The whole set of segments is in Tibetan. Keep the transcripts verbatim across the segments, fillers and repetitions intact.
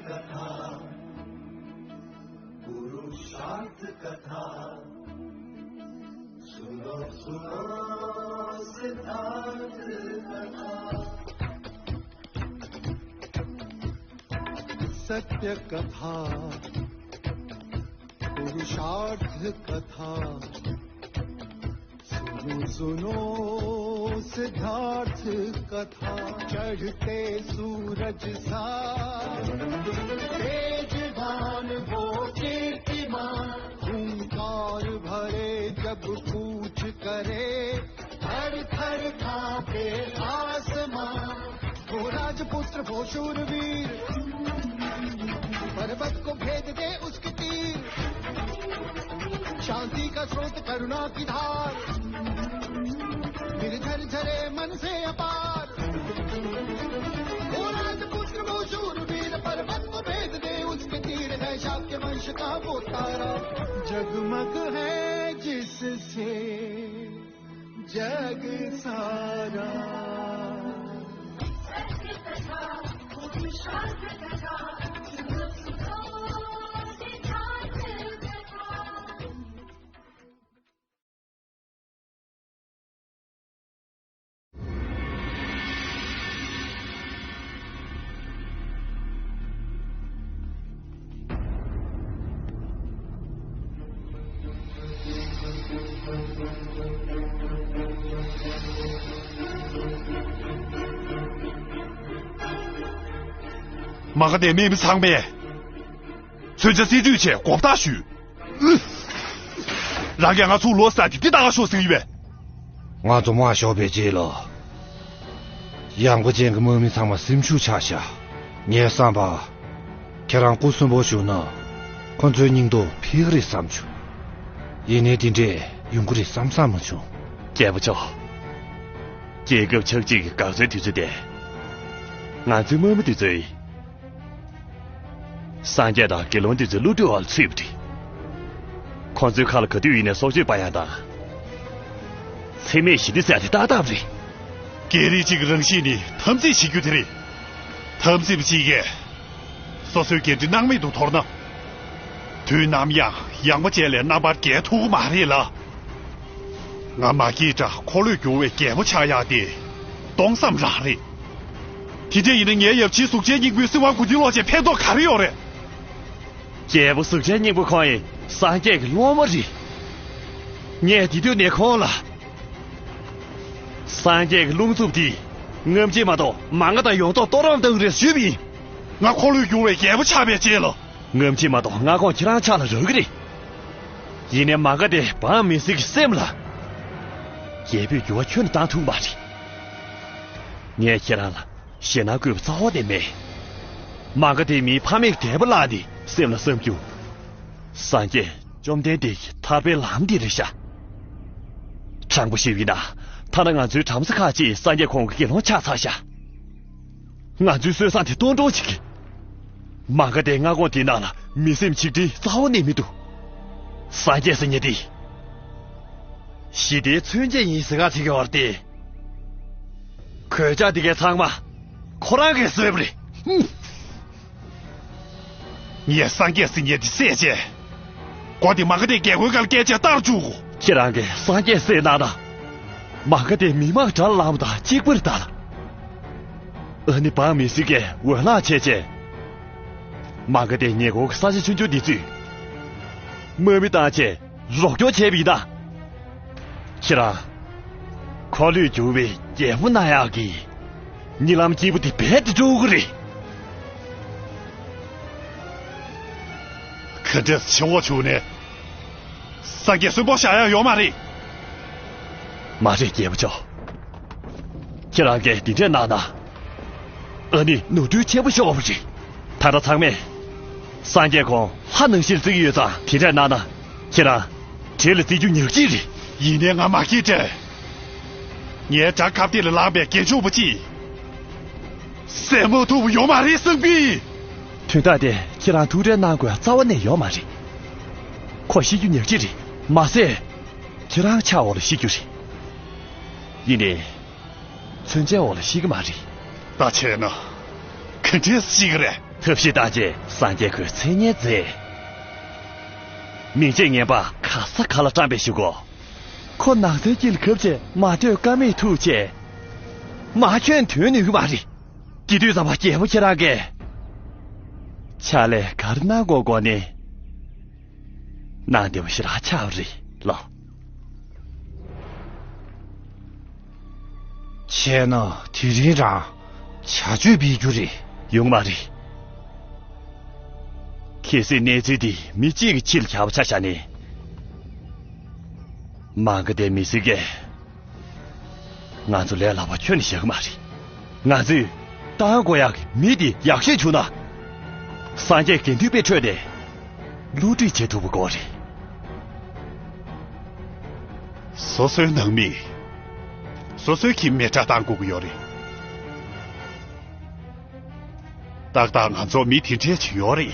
कथा, पुरुषार्थ कथा, सुनो, सुनो सिद्धार्थ कथा। सत्य कथा, पुरुषार्थ कथा, सुनो, सुनो सिद्धार्थ कथा। चढ़ते सूरज सा तेजवान वो कीर्तिमान, हुंकार भरे जब कूच करे, थर थर कांपे आसमां। वो राजपुत्र, वो शूरवीर, पर्वत को भेद दे उसके तीर। शांति का स्रोत, करुणा की धार, निर्झर झरे मन से अपार। वो राजपुत्र, वो शूरवीर, पर्वत को भेद दे उसके तीर। है शाक्य वंश का वो तारा, जगमग है जिससे जग सारा। མ་ག་དེ་མི་མི་ཚང་མས་མཚོན་ཆ་རྩིས་སྤྲོད་ཆེད་གོ་བརྡ་ཞུས། རང་གིས་ང་ཚོ་ལོ་ས་དེ་འདི་ལྟ་ག་ཤོག་ཟེར་གྱི་ཡོད་པས། ང་ཚོ་མ་ཤོག་པའི་རྗེས་ལ། ཡངས་པ་ཅན་གྱི་དམག་མི་ཚང་མ་སེམས་ཤུགས་ཆག་ཤག་ངའི་བསམ་པ། ཁྱེད་རང་སྐུ་གསོན་པོ་བཞུགས་ན། ཁོ་ཚོའི་སྙིང་སྟོབས་འཕེལ་གི་རེད་བསམ་བྱུང་། ཡིན་ནའི་དེ་འདྲས་ཡོང་གི་རེད་བསམ་བསམ་མ་བྱུང་། རྒྱལ་པོ་མཆོག་རྒྱལ་ཁབ་ཆགས་འཇིག་གི་འགག་རྩའི་དུས་ཚོད་དེ། ང་ཚོའི་དམག་མི་དེ་ཚོས། སངས་རྒྱས་དང་དགེ་སློང་དེ་ཚོའི་བསླུ་བྲིད་འོག་ལ་ཚུད་པ་རེད། ཁོང་ཚོའི་ཁ་ལ་ག་དུས་ཡིན་ནའི་སྲོག་གཅོད་པ་ཡང་དང་། འཚེ་མེད་ཞི་བདེ་ཟེར་ཡ་དེ་ཏག་ཏག་རེད། སྐད་རིགས་གཅིག་གི་རང་བཞིན་ནི་འཐབ་འཛིང་བྱེད་རྒྱུ་དེ་རེད། འཐབ་འཛིང་པ་གཅིག་གིས་སོ་སོའི་འགན་འཁྲི་སྣང་མེད་དུ་དོར་ན། དུས་ནམ་ཡང་ཡངས་པ་ཅན་ལས་རྣམ་པར་རྒྱལ་ཐུབ་ཀྱི་མ་རེད་ལ། ང་མ་སྐྱེས་དགྲ་འཁོར་ལོས་སྒྱུར་བའི་རྒྱལ་པོ་ཆགས་ཡག་དེ་སྟོང་བསམ་རང་རེད། དེ་འདྲ་ཡིན་ན་ངའི་ཡབ་ཆེན་གཟུགས་ཅན་སྙིང་པོའི་སྲིད་དབང་དགུ་འདུལ་ལོག་ཆེད་ཕན་ཐོགས་ག་རེ་ཡོད་རེད། རྒྱལ་པོ་གཟུགས་ཅན་སྙིང་པོ་ཁོང་ཡིན་སངས་རྒྱས་ཀྱི་སློབ་མ་རེད། ངས་དེ་དུས་ནས་ཁོང་ལ། སངས་རྒྱས་ཀྱི་རླུང་འཚུབ་འདིས་རྔམ་བརྗིད་མ་གཏོགས་མ་ང་དང་ཡོང་ཐོག་གཏོར་རམ་བཏང་གི་རེད་ཞུས་པ་ཡིན། ང་འཁོར་ལོས་སྒྱུར་བའི་རྒྱལ་པོ་ཆགས་པའི་རྗེས་ལ། རྔམ་བརྗིད་མ་གཏོགས་མངའ་ཁོངས་ཁྱེད་རང་ཕྱག་ལ་རག་གི་རེད། ཡིན་ནའི་མ་ག་དེ་འབངས་མི་སེར་གྱི་སེམས་ལ། རྒྱལ་པོས་འགྱུར་བ་ཁྱོན་ནས་བཏང་ཐུབ་མ་རེད། ངས་ཁྱེད་རང་ལ་ཞེད་སྣང་བསྐུལ་བའི་རྩ་བ་ནས་མེད། མ་ག་དེ་མིའི་ཕ་མེས་ཀྱི་དད་པ་བརླགས་ནས་སེམས་ལ་བསམ་རྒྱུ། སངས་རྒྱས་བཅོམ་ལྡན་འདས་ཀྱི་ཐར་པའི་ལམ་འདི་རེད་ཤག་དྲང་པོ་ཞུས་པ་ཡིན་ན། ཐ་ན་ང་ཚོའི་བྲམ་ཟེ་ཁག་ཅིག་སངས་རྒྱས་ཁོང་གི་དགེ་སློང་ཆགས་ཚར་ཤག་ང་ཚོའི་སྲོལ་བཟང་དེ་གཏོར་འདྲོངས་བྱེད་ཀྱི། མ་ག་དེའི་མངའ་ཁོངས་དེའི་ནང་ལ་མི་སེམས་ཆིག་སྒྲིལ་རྩ་བ་ནས་མི་འདུག་སངས་རྒྱས་ཟེར་མཁན་དེ། ཞི་བདེའི་མཚོན་བྱེད་ཡིན་ཟེར་ག་ཚིག་གི་བར་དེ། གོད་ཆག་འདི་གའི་ཚང་མ། ཁོ་རང་གིས་བཟོས་པ་རེད། ངས་སངས་རྒྱས་ཟེར་མཁན་དེ་བསད་བྱས། མགོ་དེ་མ་ག་དེའི་རྒྱལ་སྒོའི་སྒང་ལ་བསྐྱལ་བྱས་བཏང་བཅུག་གོ་ཁྱེད་རང་གིས་སངས་རྒྱས་བསད་གནང་ན། མ་ག་དེའི་མི་དམངས་དགྲར་ལངས་པ་དང་གཅིག་པ་རེད་ད། ཨ་ནི་འབངས་མི་སེར་གྱིས་འོས་ལངས་བྱས་བྱས། མ་ག་དེའི་ཉེ་འཁོར་གྱི་ས་ཆ་ཆུང་ཆུང་འདི་ཚོས། དམག་མི་བཏང་བྱས་རོགས་སྐྱོར་བྱས་པ་ཡིན་ད། ཁྱེད་རང་། འཁོར་ལོས་སྒྱུར་བའི་རྒྱལ་པོ་གནང་ཡག་གི་གཉིད་ལམ་སྐྱིད་པོ་དེ་རྦད་དེ་འགྲོ་གི་རེད། ག་འདྲས་བྱེད་དགོས་བྱུང་ནས། སངས་རྒྱས་གསོན་པོ་བཞག་ཡག་ཡོད་མ་རེད། མ་རེད་རྒྱལ་པོ་མཆོག་ཁྱེད་རང་གིས་འདི་འདྲས་གནང་ན། ཨ་ནི་ནོར་འཁྲུལ་ཆེན་པོ་ཤོར་བ་རེད། ད་ལྟ་ཚང་མས། སངས་རྒྱས་ཁོང་ལྷ་ནང་བཞིན་བརྩི་གི་ཡོད་ཙང་དེ་འདྲས་གནང་ན། ཁྱེད་རང་། གྲལ་ལ་བརྩི་རྒྱུ་ཉག་གཅིག་རེད། ཡིན་ནའི་ང་མ་སྐྱེས་དགྲ། ངའི་དགྲ་ཁ་གཏད་ལ་ལངས་པའི་རྒྱལ་མཆོག་པོ་ཅིག་བསད་མ་ཐུབ་ཡོད་མ་རེད་སེམས་པའི། དོན་དག་དེ་ཁྱེད་རང་ཐུགས་ཁྲལ་གནང་དགོས་རྩ་བ་ནས་ཡོད་མ་རེད། ཁོ་ཤི་རྒྱུ་ཉག་གཅིག་རེད་མ་ཟད། ཁྱེད་རང་ཕྱག་འོག་ལ་ཤི་རྒྱུ་རེད། ཡིན་ནའི། མཚོན་ཆའི་འོག་ལ་ཤི་གི་མ་རེད། ད་བྱས་ན། ག་འདྲས་ཤི་གི་རེད། ཐབས་ཤེས་བཏང་རྗེས་སངས་རྒྱས་ཁོའི་མཚན་སྙན་མཛད། མིང་ཆད་ངན་པ་ག་ས་ག་ལ་བཀྲམ་པའི་གཞུག་གུ། ཁོ་ནགས་ཚལ་དཀྱིལ་གབ་ཅེས་མ་སྡོད་ཀ་མེད་ཐུག་ཅེས། མ་ཁྱོད་དོན་ནུས་ཀྱི་མ་རེད། དེ་དུས་ཙམ་པ་རྒྱལ་པོ་ཁྱེད་རང་གིས། ཕྱག་ལས་ག་རེ་གནང་དགོས་དགོས་ནི། གནང་བདེ་པོ་ཞེ་དྲག་ཆགས་པ་རེད་ལགས། བྱས་ན་དེ་རིང་རང་བྱ་སྤྱོད་སྤེལ་རྒྱུ་རེད། ཡོང་མ་རེད། གལ་སྲིད་གནས་ཚུལ་འདི་མི་གཅིག་གི་ཕྱི་ལ་གྱར་བ་ཆ་བཞག་ནས། མང་ག་དེ་མི་སྲིད་ཀས། ང་ཚོ་ལས་སླ་པོ་ཁྱོན་ནས་བཞག་གི་མ་རེད། ང་ཚོས་བཏང་དགོས་ཡག་གི་མི་དེ་ཡག་ཤོས་བྱུང་ན། སངས་རྒྱས་དགེ་འདུན་པའི་ཁྲོད་ནས་བསླུ་བྲིད་བྱེད་ཐུབ་པ་དགོས་རེད། སོ་སོའི་ནང་མི། སོ་སོའི་ཁྱིམ་མེ་སྲེག་བཏང་དགོས་ཀྱི་ཡོད་རེད། ཏག་ཏག་ང་ཚོ་མི་དེ་འདྲས་ཅིག་ཡོད་རེད།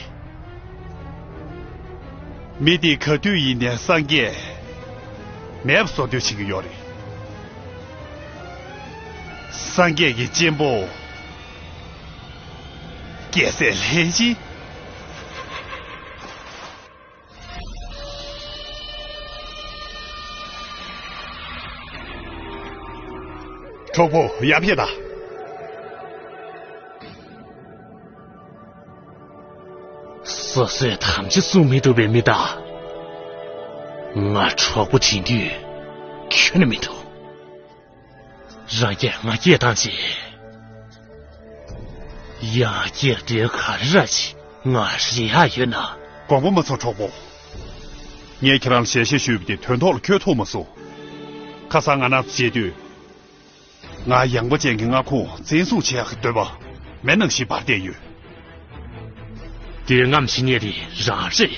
མི་དེ་ག་དུས་ཡིན་ནའི་སངས་རྒྱས་མེད་པ་བཟོ་འདོད་བྱེད་ཀྱི་ཡོད་རེད། སངས་རྒྱས་ཀྱི་གཅེན་པོ་རྒྱལ་སྲས་ལྷས་བྱིན། གྲོགས་པོ་ཡར་ཕེབས་དང་། སོ་སོས་དམ་བཅའ་སྲུང་མི་ཐུབ་པའི་མི་དང་། ང་གྲོགས་པོ་དྲན་དུས་ཁྱོན་ནས་མི་འདུག་རང་གིས་ང་སྐད་བཏང་རྗེས། ཡང་སྐད་འདྲེ་ག་རེ་ར་ཅིག་ང་རེ་ཡག་ཡོད་ན། དགོངས་པ་མ་ཚོམས་གྲོགས་པོ། ངས་ཁྱེད་རང་ལ་ཞལ་བཞེས་ཞུས་པ་དེ་དོན་ཐོག་ལ་འཁྱོལ་ཐུབ་མ་སོང་། ཁ་སང་ང་རང་ཚོ་མཇལ་དུས། ང་ཡངས་པ་ཅན་གྱི་མངའ་ཁོངས་བཙན་བཟུང་བྱེད་ཡག་གི་འདོད་པ་མེད་ནང་བཞིན་འབར་བསྡད་ཡོད། འདོད་རྔམ་བྱེད་མཁན་དེ་རང་རེད།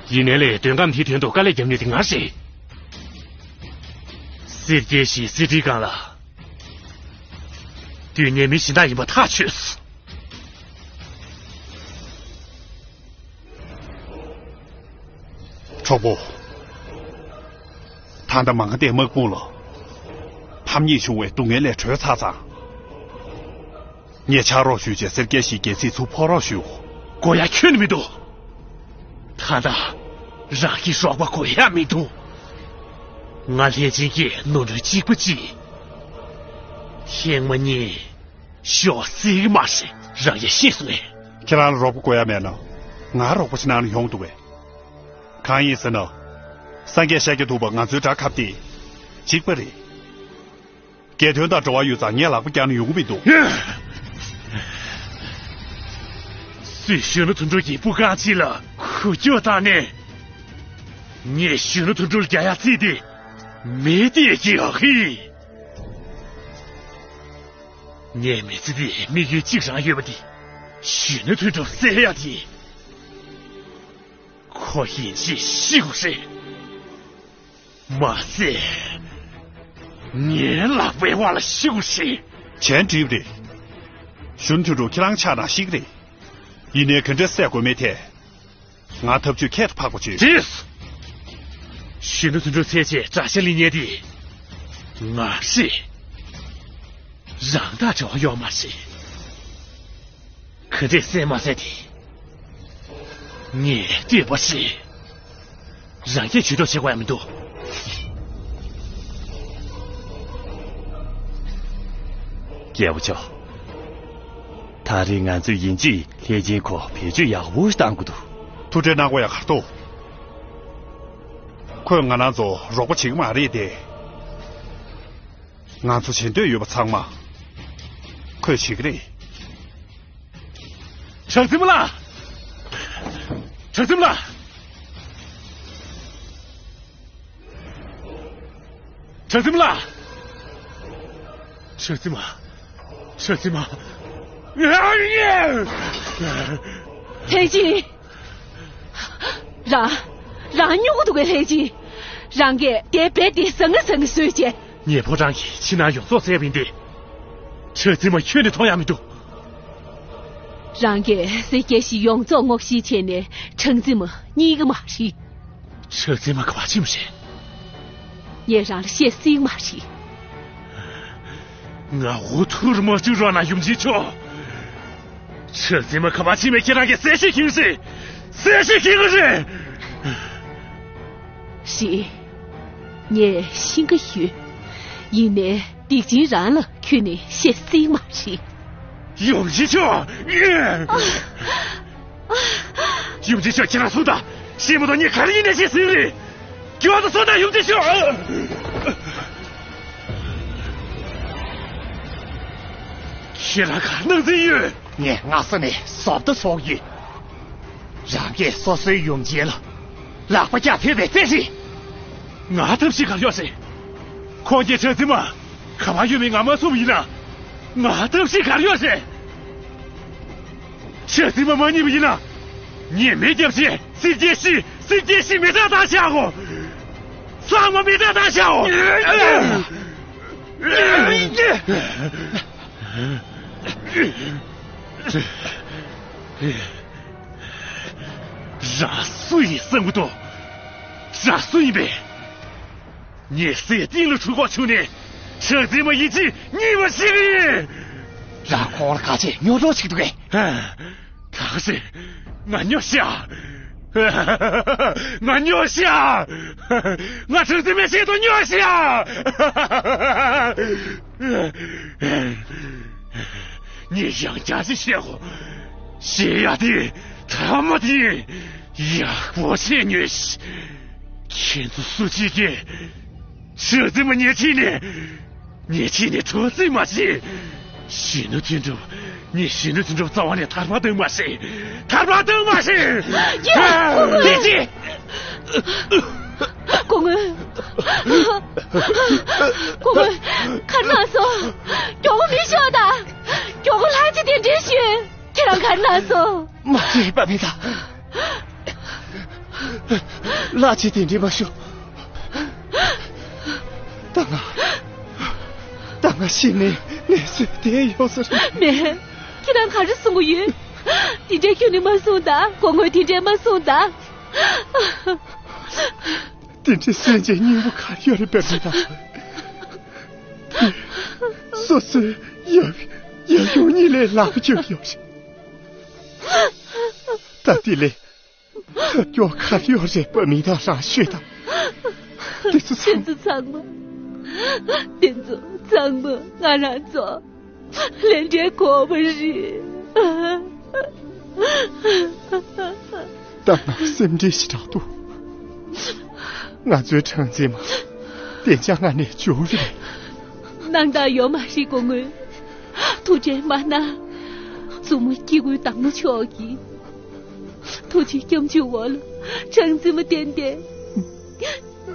ཡིན་ནའི་ལས་འདོད་རྔམ་དེའི་དོན་དུ་དཀའ་ལས་རྒྱབ་མཁན་དེ་ང་རེད། སེར་སྐྱའི་ཞིང་གསེར་ཁྲིའི་སྒང་ལ། དུས་ངན་མི་གཞན་དག་ཡིན་པ་ཐག་ཆོད་སོང་། གྲོགས་པོ། ད་ལྟ་མ་ག་དྷའི་དམག་དཔུང་ལ་ཕམ་ཉེས་བྱུང་བའི་སྡུག་བསྔལ་ལས་གྲོལ་ཚར་ཙང་། ངས་ཕྱག་རོགས་ཞུས་བྱས་སེར་སྐྱའི་ཞིང་རྒྱལ་སྲིད་ཚུར་ཕོག་རོགས་ཞུ། དགོས་ཡ་ཁྱོན་ནས་མི་འདུག་ད་ལྟ་རང་གི་རོགས་པ་དགོས་ཡ་མི་འདུག་ང་ལྷས་བྱིན་གྱིས་ནོར་འཁྲུལ་གཅིག་པ་གཅིག་ཧེང་མ་ཉན་ཤོག་སྲིད་གི་མ་རེད། རང་ཡ་ཤེས་སོང་ངས། ཁྱེད་རང་ལ་རོགས་པ་དགོས་ཡ་མེད་ན། ང་རོགས་པ་ཞིག་གནང་ན་ཡོང་འདུག་པས། གང་ཡིན་ཟེར་ན། སངས་རྒྱས་ཤཱཀྱ་ཐུབ་པ་ང་ཚོའི་དགྲ་ཁ་གཏད་གཅིག་པ་རེད། རྒྱལ་དོན་དང་འབྲེལ་བ་ཡོད་ཙང་ངས་ལག་པ་བརྐྱངས་ན་ཡོང་གི་མི་འདུག་སུས་གཞོན་ནུ་དོན་གྲུབ་ཀྱི་སྤུ་རྐང་གཅིག་ལ་འགུལ་སྐྱོད་བཏང་ནས། ངས་གཞོན་ནུ་དོན་གྲུབ་ལ་རྒྱག་ཡ་རྩིས་ཏེ་མི་དེ་རྒྱག་གི་ཡིན། ངའི་མི་ཚེ་འདིའི་དམིགས་ཡུལ་གཅིག་རང་ཡོད་པ་དེ། གཞོན་ནུ་དོན་གྲུབ་བསད་ཡ་དེ། ཁོ་ཡིན་ཅིག་ཤི་དགོས་རེད། མ་ཟད། ངའི་ལག་པའི་བར་ལ་ཤི་དགོས་རེད། གཞན་འགྲིག་རེད། གཞོན་ནུ་དོན་གྲུབ་ཁྱེད་རང་ཆགས་ན་ཤི་གི་རེད། ཡིན་ནའི་ག་འདྲ་བསད་དགོས་མིན་ཐད། ང་ཐབས་ཇུས་ཁྱད་དུ་འཕགས་པ་བྱོས། རེད། གཞོན་ནུ་དོན་གྲུབ་བསད་རྗེས་དགྲ་ཤ་ལེན་མཁན་དེ་ང་རེད། རང་དང་འབྲེལ་བ་ཡོད་མ་རེད། ག་འདྲས་བསད་མ་བསད་དེ་ངས་ལྟོས་པ་རེད། རང་གིས་ཇུས་གཏོགས་བྱེད་དགོས་ཡ་མི་འདུག་རྒྱལ་པོ་མཆོག་ད་རེས་ང་ཚོས་ཡིན་གཅིག་ལྷས་བྱིན་ཁོ་བེད་སྤྱོད་ཡག་པོ་ཞིག་བཏང་དགོས་འདུག་ཐུགས་ཁྲལ་གནང་དགོས་ཡ་ག་རེ་འདུག་ཁོས་ང་རང་ཚོ་རོགས་པ་བྱེད་ཀྱི་མ་རེད་དེ། ང་ཚོ་བྱེད་འདོད་ཡོད་པ་ཚང་མ་ཁོས་བྱེད་ཀྱི་རེད། གྲགས་འཛིན་མ་ལགས། གྲགས་འཛིན་མ་ལགས། གྲགས་འཛིན་མ་ལགས། གྲགས་འཛིན་མ། གྲགས་འཛིན་མ། ལྷས་བྱིན། རང་། རང་སྨྱོ་གི་འདུག་གས་ལྷས་བྱིན། རང་གིས་དེ་བེད་དེ་ཟང་ངེ་ཟང་ངེ་བཟོས་བྱས། ངའི་ཕོ་བྲང་གི་ཕྱི་ནང་ཡོངས་རྫོགས་བསད་པ་ཡིན་ཏེ། གྲགས་འཛིན་མ་ཁྱོན་ནས་མཐོང་ཡ་མི་འདུག་རང་གིས་སེར་སྐྱའི་གཞིས་ཡོངས་རྫོགས་སྔོག་བཤེར་བྱས་ནས་གྲགས་འཛིན་མ་རྙེད་ཀྱི་མ་རེད། གྲགས་འཛིན་མ་ག་པར་ཕྱིན་པ་རེད། ངས་རང་ལ་བཤད་སྲིད་མ་རེད། ང་འུ་ཐུག་མ་བཅུག་རོགས་གནང་ཡུམ་ཆེན་མཆོག་ཁྲག་འཛིན་མ་ག་པར་ཕྱིན་མེད་ཁྱེད་རང་གིས་གསལ་བཤད་ཤེས་ཀྱི་རེད། གསལ་བཤད་ཤེས་ཀྱི་རེད། རེད། ངས་ཤེས་ཀྱི་ཡོད། ཡིན་ནའི་སྡིག་ཅན་རང་ལ་ཁྱོན་ནས་བཤད་སྲིད་མ་རེད། ཡུམ་ཆེན་མཆོག་ཡུམ་ཆེན་མཆོག་ཁྱེད་རང་གསུངས་དང་། ཤེས་མ་གཏོགས་ངས་ག་རེ་ཡིན་ནའི་བྱེད་སྲིད་རེད། མགྱོགས་དུ་སོང་དང་ཡུམ་ཆེན་མཆོག་ཁྱེད་རང་ག་རེ་གནང་རྩིས་ཡོད། ངས་སྔ་ས་ནས་བཟོ་ལྟ་བཟོ་ཡོད། རང་གིས་སོ་སོའི་ཡུམ་ཆེན་ལ་ལག་པ་བརྐྱངས་ཕེབས་པའི་རྩིས་རེད། ང་ཐབས་ཤེས་ག་རེ་ཡོད་རེད། ཁོང་གིས་ཁྲག་འཛིན་མ་ག་པར་ཡོད་མེད་ང་མ་གསུངས་པ་ཡིན་ན། ང་ཐབས་ཤེས་ག་རེ་ཡོད་རེད། ཁྲག་འཛིན་མ་མ་རྙེད་པ་ཡིན་ན། ཉེས་མེད་སྐྱབས་ཆེན་སྲིད་རྒྱལ་ཤི་སྲིད་རྒྱལ་ཤི་མེ་སྲེག་བཏང་བཞག་གོ། ཚང་མ་མེ་སྲེག་བཏང་བཞག་གོ། རང་སུ་ཡིན་བསམ་གྱི་འདུག་རང་སུ་ཡིན་པས། ངས་སྲས་སྟེང་ལ་འཁྲུལ་འཁོར་བྱུང་ནས་ཁྲག་འཛིན་མ་ཡིན་གཅིག་རྙེད་པ་ཞིག་ཡིན། རང་ཁོང་ལ་ག་བྱས་སྨྱོ་འདྲོག་བྱེད་ཀྱི་འདུག་གས། ད་ག་ཟེ། ང་སྨྱོ་ཤག་ང་སྨྱོ་ཤག་ང་ཁྲག་འཛིན་མའི་ཆེད་དུ་སྨྱོ་ཤག་ངས་ཡང་བསྐྱར་ཞིག་བཤད་གོ། བཤད་ཡག་དེ་ཐ་མ་དེ་ཡག་པོ་བྱས་ཉོན་ཞིག་ཁྱེད་ཚོ་སུ་གཅིག་གིས་ཁྲག་འཛིན་མ་ཉེས་ཁྲིད་ནས། ཉེས་ཁྲིད་ནས་གྲོགས་རྩིས་མ་བྱེད། གཞོན་ནུ་དོན་གྲུབ། ངས་གཞོན་ནུ་དོན་གྲུབ་རྩ་བ་ནས་ཐར་པ་གཏོང་མ་ཤེས། ཐར་པ་གཏོང་མ་ཤེས། ཡ། ཨ། ཀོ་ཀོ། དེ་ཅི། ཀོ་ཀོ། ཀོ་ཀོ། ཁར་མ་སོ། མགྱོགས་པོ་མི་ཤོག་ད། མགྱོགས་པོ་ལྷ་རྗེ་གདན་འདྲེན་ཞུས། ཁྱེད་རང་ག་རེ་ན་སོང་། མ་རེད་པ་མེད་ད། ལྷ་རྗེ་གདན་འདྲེན་མ་ཞུ། ད་ང་། ད་ང་ཤི་ནས་ངལ་གསོས་བསྡད་ཡོད་ས་རེད། མེད། ཁྱེད་རང་ག་རེ་གསུང་གི་ཡོད། དེ་འདྲའི་ཁྱོན་ནས་མ་གསུང་ད། སྐུ་ངོ་དེ་འདྲའི་མ་གསུང་ད། དེ་འདྲའི་སེམས་ཅན་སྙིང་པོ་ག་རེ་ཡོད་རེད་པས་མེད་ད། སོ་སོའི་ཡབ་ཡབ་ཡུམ་གཉིས་ལས་ལག་པ་བཅོལ་ཡོད་རེད། ད་དེ་ལས་ཐབས་སྐྱོ་ག་རེ་ཡོད་རེད་པ་མེད་ད་རང་ཤོད་ད། དེ་ཚོ་ཚང་། དེ་ཚོ་ཚང་མ། དེ་ཚོ་ཚང་མ་ང་རང་ཚོ་ལས་འབྲས་གོ་བ་རེད། ད་ང་སེམས་ཁྲལ་ཞེ་དྲག་འདུག་ང་ཚོའི་ཁྲག་འཛིན་མ་བདེ་འཇགས་ངང་ནས་འབྱུང་གི་རེད། སྣང་དག་ཡོད་མ་རེད་སྐུ་ངོ། ཐུགས་ཁྲལ་མ་གནང་། མཛུབ་མོ་སྐྱེ་དགུའི་བདག་མོ་མཆོག་གིས། ཐུགས་རྗེའི་སྐྱབས་འཇུག་འོག་ལ་ཁྲག་འཛིན་མ་བསྟེན་ཏེ།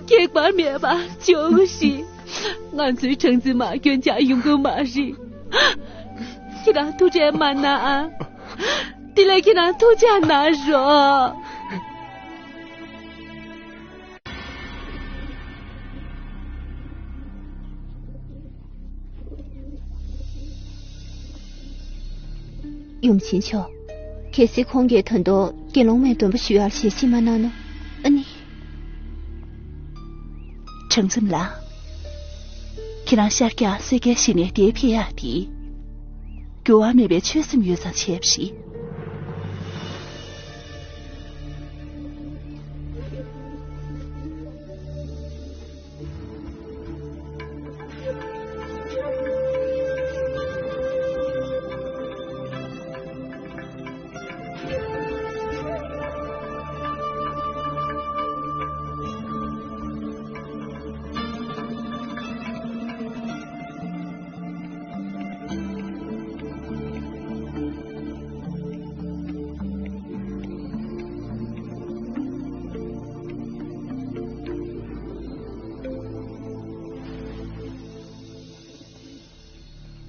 ཁྱད་པར་མེད་པར་འཇོག་གི་རེད། ང་ཚོའི་ཁྲག་འཛིན་མ་སྐྱོན་ཆག་ཡོང་གི་མ་རེད། ཁྱེད་རང་ཐུགས་ཁྲལ་མ་གནང་ཨ། དེ་ལས་ཁྱེད་རང་ཐུགས་ཅག་གནང་རོགས། ཡུམ་ཆེན་མཆོག་གལ་སྲིད་ཁོང་གིས་ད་དུང་དགེ་སློང་མའི་སྡོམ་པ་ཞུ་ཡག་ཞལ་བཞེས་མ་གནང་ན། ཨ་ནི། ཁྲང་འཛོམས་ལགས། ཁྱེད་རང་ཤར་རྒྱག་སེར་སྐྱའི་ཞི་གནས་དེར་ཕེབས་ཡག་དེ། འགྱུར་བ་མེད་པའི་ཆོད་སེམས་ཡོད་ཙང་བྱས་པ་རེད།